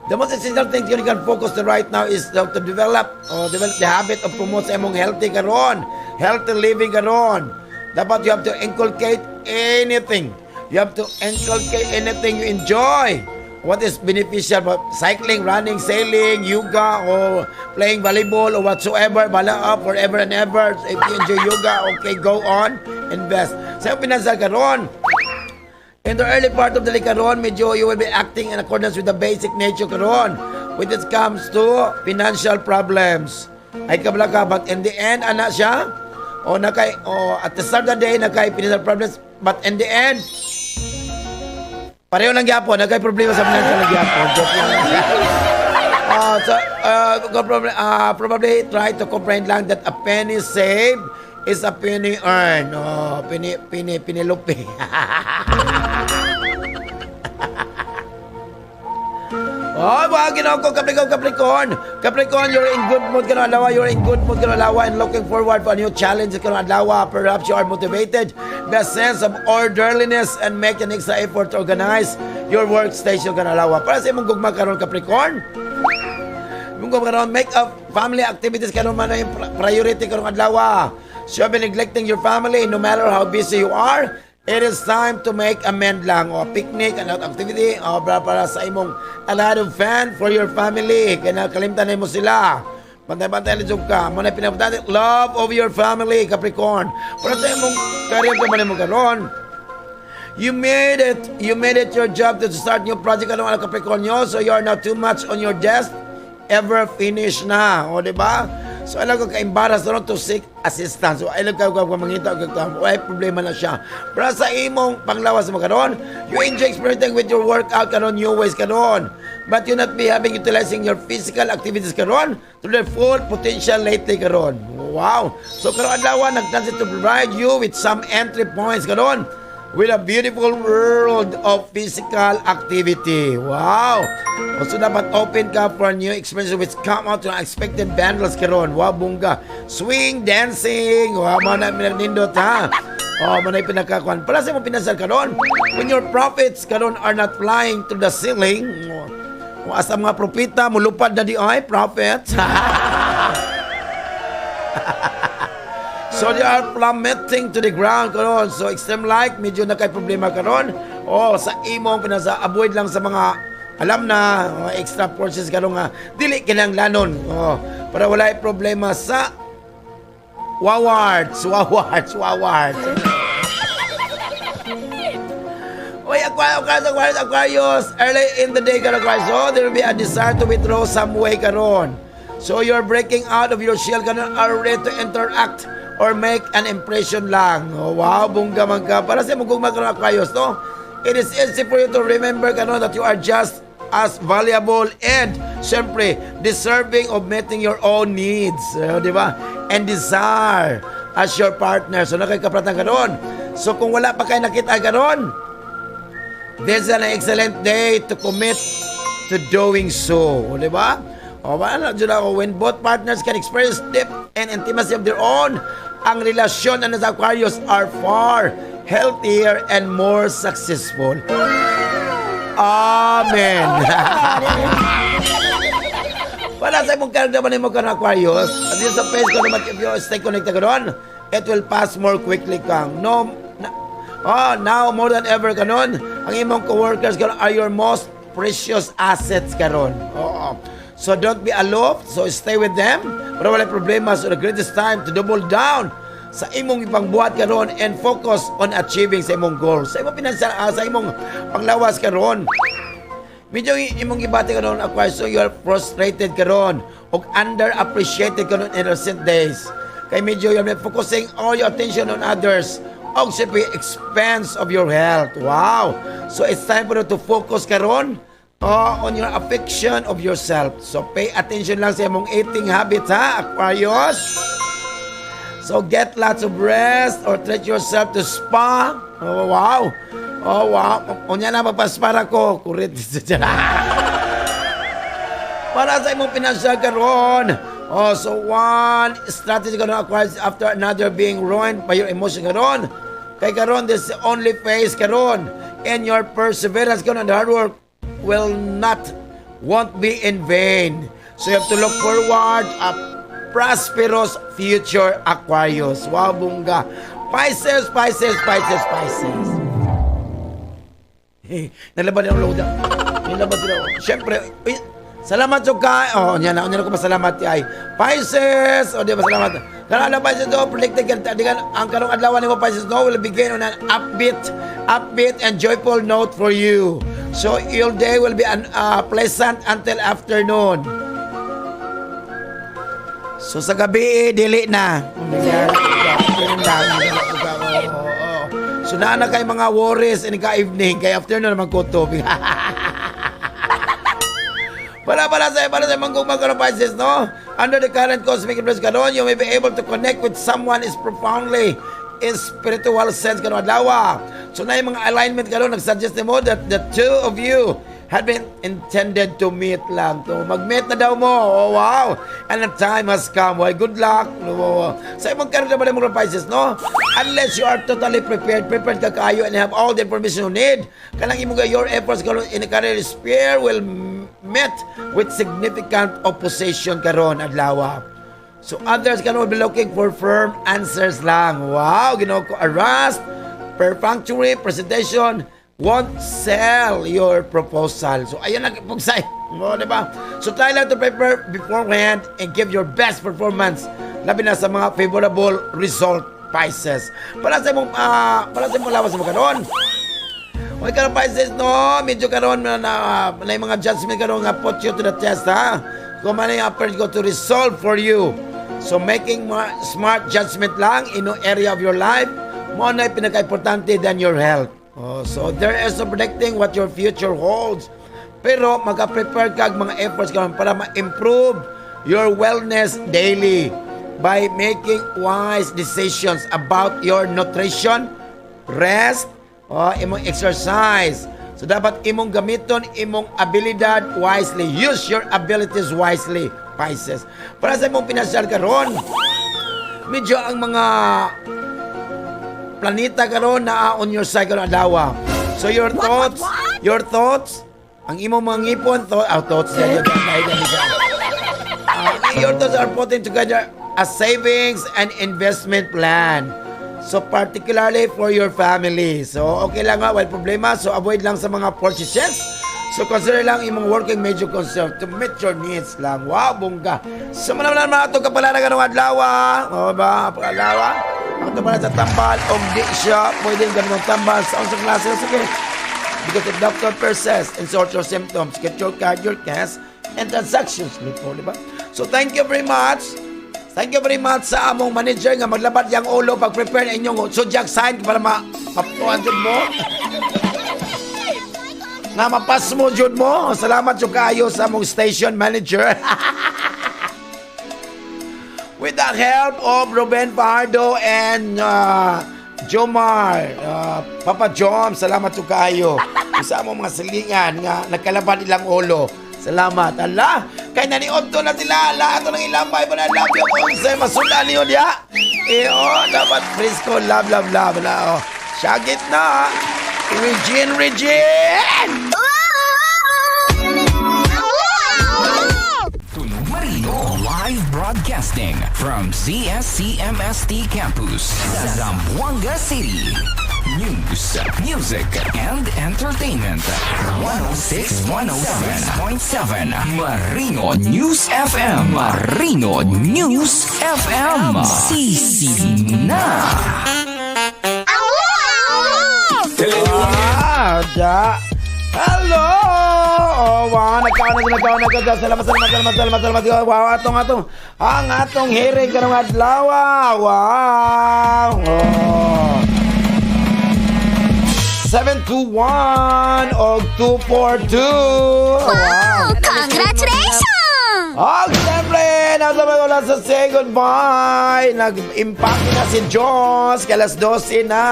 The most essential thing you can focus on right now is to develop or develop the habit of promote sa imong healthy karon, healthy living karon. Dapat you have to inculcate anything. You have to inculcate anything you enjoy. What is beneficial for cycling, running, sailing, yoga, or playing volleyball or whatsoever, bala up forever and ever. If you enjoy yoga, okay, go on, invest. Sa imong pinansyal karon, in the early part of the day karon, medyo you will be acting in accordance with the basic nature karon when it comes to financial problems. Ay kabla ka, but in the end, ana siya, O nakay, o at the start of the day nakay financial problems, but in the end pareho lang gyapon, nakay problema sa financial lang gyapon. Joke lang. So, probably try to comprehend lang that a penny saved is a penny earned. Oh, penny, penny, Penelope. Oh, mga Ginoo ko, Capricorn, Capricorn. Capricorn, you're in good mood karong adlaw. You're in good mood karong adlaw and looking forward for a new challenge karong adlaw. Perhaps you are motivated by a sense of orderliness and make an extra effort to organize your workstation karong adlaw. Para sa imong gugma karon, Capricorn, imong gugma karon, make up family activities karon man yung priority karong adlaw. So you've been neglecting your family no matter how busy you are. It is time to make amend lang o picnic and activity o para sa imong a lot of fun for your family. Kaya nakalimtan mo sila. Bantay-bantay na jud ka. Mo na pinabutante, love of your family, Capricorn. Para sa imong career ka man mo karon, you made it. You made it your job to start new project karong anak Capricornio. So you are not too much on your desk. Ever finish na. O, di ba? So, alam ko ka-embarrass na to seek assistance. So, alam ka kung mangita og ay problema na siya. Pero sa imong panglawas mo karon, you enjoy experimenting with your workout karon, new ways karon. But you not be having utilizing your physical activities karon to their full potential lately karon. Wow! So karon adlaw nag-transit to provide you with some entry points karon with a beautiful world of physical activity. Wow! Also, dapat open ka for new experiences which come out to unexpected bundles karon. Wow, bungga. Swing, dancing. Wow, mo na nindot ha. Oh, mo na pinakakuan. Para sa imong pinasal karon, when your profits karon are not flying to the ceiling, kung asa mga propita, mulupad na di ay profits. So they are plummeting to the ground karon. So extreme like medyo na kay problema karon. Oh, sa imong pinasa avoid lang sa mga alam na mga extra forces karon nga dili kinahanglanon. Oh, para walay problema sa wawards, wawards, wawards. Oy, Aquarius, Aquarius, Aquarius, Aquarius. Early in the day karon, Aquarius. So, there will be a desire to withdraw some way karon. So, you're breaking out of your shell karon, are ready to interact or make an impression lang. Oh, wow, bongga man ka. Para sa imong gugma karon, Aquarius, no? It is easy for you to remember karon that you are just as valuable and, syempre, deserving of meeting your own needs. Di ba? And desire as your partner. So, nakakapratan karon. So, kung wala pa kayo nakita karon, this is an excellent day to commit to doing so. O, di ba? O, wala dyan ako. When both partners can experience depth and intimacy of their own, ang relasyon na sa Aquarius are far healthier and more successful. Amen. Para sa imong karamdaman nimo karon, Aquarius, at this sa face ko naman, if you stay connected karon, it will pass more quickly kang. No, na, oh, now more than ever kanon, ang imong coworkers karon are your most precious assets karon. Oo. So don't be aloof, so stay with them. Pero wala problema, so the greatest time to double down sa imong ipangbuhat karon and focus on achieving sa imong goals. Sa imong pinansyal, sa imong panglawas karon, medyo imong gibati karon, Aquarius, so you are frustrated karon og underappreciated karon in recent days. Kay medyo you're focusing all your attention on others og siyempre expense of your health. Wow! So it's time for you to focus karon, oh, on your affection of yourself. So pay attention lang sa imong eating habits ha, Aquarius. So get lots of rest or treat yourself to spa. Oh, wow. Oh, wow. Unya na mapaspara ko. Kurit. Para sa imong pinansyal karon. Oh, so one strategy karon, Aquarius, after another being ruined by your emotion karon. Kay karon this is the only phase karon and your perseverance karon and hard work will not won't be in vain. So you have to look forward a prosperous future, Aquarius. Wow, bungga. Pisces, Pisces, Pisces, Pisces. Eh, nalaban yung loda. Nalaban sila. Siyempre, uy, salamat sa ka. Oh, niya na ko masalamat ay. Pisces, o di ba salamat. Karong adlaw Pisces do, predicted ka, di ka, ang karong adlaw nimo Pisces no will begin on an upbeat and joyful note for you. So your day will be an pleasant until afternoon. So sa gabi, eh, dili na. So naa na kay mga worries in ka evening kay afternoon naman kutob. Para sa mga mga Pisces, no? Under the current cosmic influence karon, you may be able to connect with someone is profoundly in spiritual sense karon adlaw. So na yung mga alignment karon nagsuggest nimo that the two of you had been intended to meet lang. To mag-meet na daw mo. Oh, wow. And the time has come. Why, good luck. No, sa imong karon ba mga Pisces, no? Unless you are totally prepared, prepared ka kaayo and have all the information you need, kanang imong your efforts karon in the career sphere will met with significant opposition karon adlaw. So others can be looking for firm answers lang. Wow, Ginoo ko, a rushed perfunctory presentation won't sell your proposal. So ayun lang pugsay. Mo, di ba? So try lang to prepare beforehand and give your best performance. Labi na sa mga favorable result, Pisces. Para sa imong lawas mo karon. Oy, karon Pisces, no, medyo karon na yung mga judgment karon nga put you to the test, ha. Kung man yung effort go to resolve for you. So making smart judgment lang in no area of your life, mo na yung pinaka-importante than your health. Oh, so there is no predicting what your future holds. Pero magka-prepare kag mga efforts karon para ma-improve your wellness daily by making wise decisions about your nutrition, rest, o imong exercise. So dapat imong gamiton imong abilidad wisely. Use your abilities wisely, Pisces. Para sa imong pinansyal karon, medyo ang mga planeta karon naa on your side karon adlaw. So your thoughts, What? your thoughts, ang imong mga ngipon, thoughts, yan, yan, yan, yan, yan. Your thoughts are putting together a savings and investment plan. So particularly for your family. So okay lang nga, wala problema. So avoid lang sa mga purchases. So consider lang imong working major concern to meet your needs lang. Wow, bongga. So mana man mga ato kapalaran karong adlaw. O ba, adlaw. Ang pala sa tambal og di siya pwedeng gamiton tambal sa unsang klase ng sakit. Because if doctor persists and sort your symptoms, get your card, your cash, and transactions slip mo, di ba? So thank you very much. Thank you very much sa among manager nga maglabad yang ulo pag prepare inyong zodiac sign para ma maptuan jud mo. Nga mapas mo jud mo. Salamat jud kaayo sa among station manager. With the help of Ruben Fajardo and Jomar, Papa Jom, salamat jud kaayo. Sa among mga silingan nga nagkalabad ilang ulo. Salamat. Ala, kay naniudto na sila. Ala, ato nang ilambay pa na love yung unsay masudan niyo diya. Eh, oh, dapat presko, love, love, love. Ala, oh. Syagit na. Regine, Regine! Tunog Marino Live broadcasting from ZSCMST Campus, Zamboanga City. News, music, and entertainment. 106, 106.7 Marino News FM. Marino News FM. CC na. Ah, da. Hello! Oh, wow, nagkaon na, nagkaon na, nagkaon. Salamat, salamat, salamat, salamat, salamat. Wow, ang atong hearing karong adlaw. Wow! Oh. 721 og 242. Wow! Congratulations! Oh, siyempre, nasa wala sa say goodbye. Nag-impact na si Diyos. Kalas 12 na.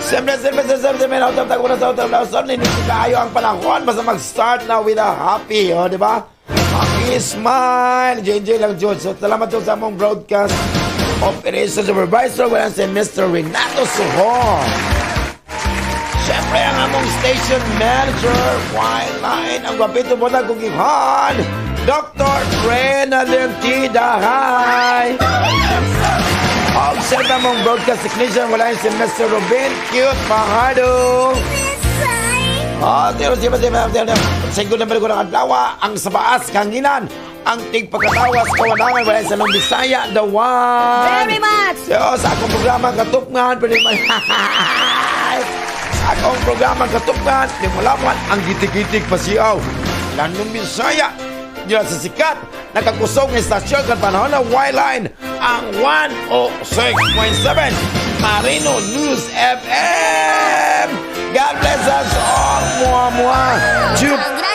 Siyempre, siyempre, siyempre, siyempre, siyempre, siyempre, siyempre, siyempre, hindi kaayo ang panahon. Basta mag-start na with a happy, oh, di ba? Happy smile. JJ lang, Diyos. So, salamat Diyos sa among broadcast operation supervisor. Wala si Mr. Renato Suhon. Siyempre, ang among station manager, Line, ang gwapito mo na kugihan, Dr. Renalyn T. Dahay. Og siyempre, among broadcast technician, wala si Mr. Robin Cute Fajardo. Oh, pero siya siya siya Segundo number ko ng adlaw, ang sabaas kanginan, ang tigpagkatawas kawanangan, wala sa Long Bisaya, the one. Very much. So, sa akong programa Katupngan, pwede man sa akong programa Katupngan, di mo laman ang gitig-gitig pasiyaw. Landong Bisaya, Dira sa sikat, nakakusog ng istasyon kan panahon ng Y-Line, ang 106.7 Marino News FM. God bless us all. Mua, mua. Chup.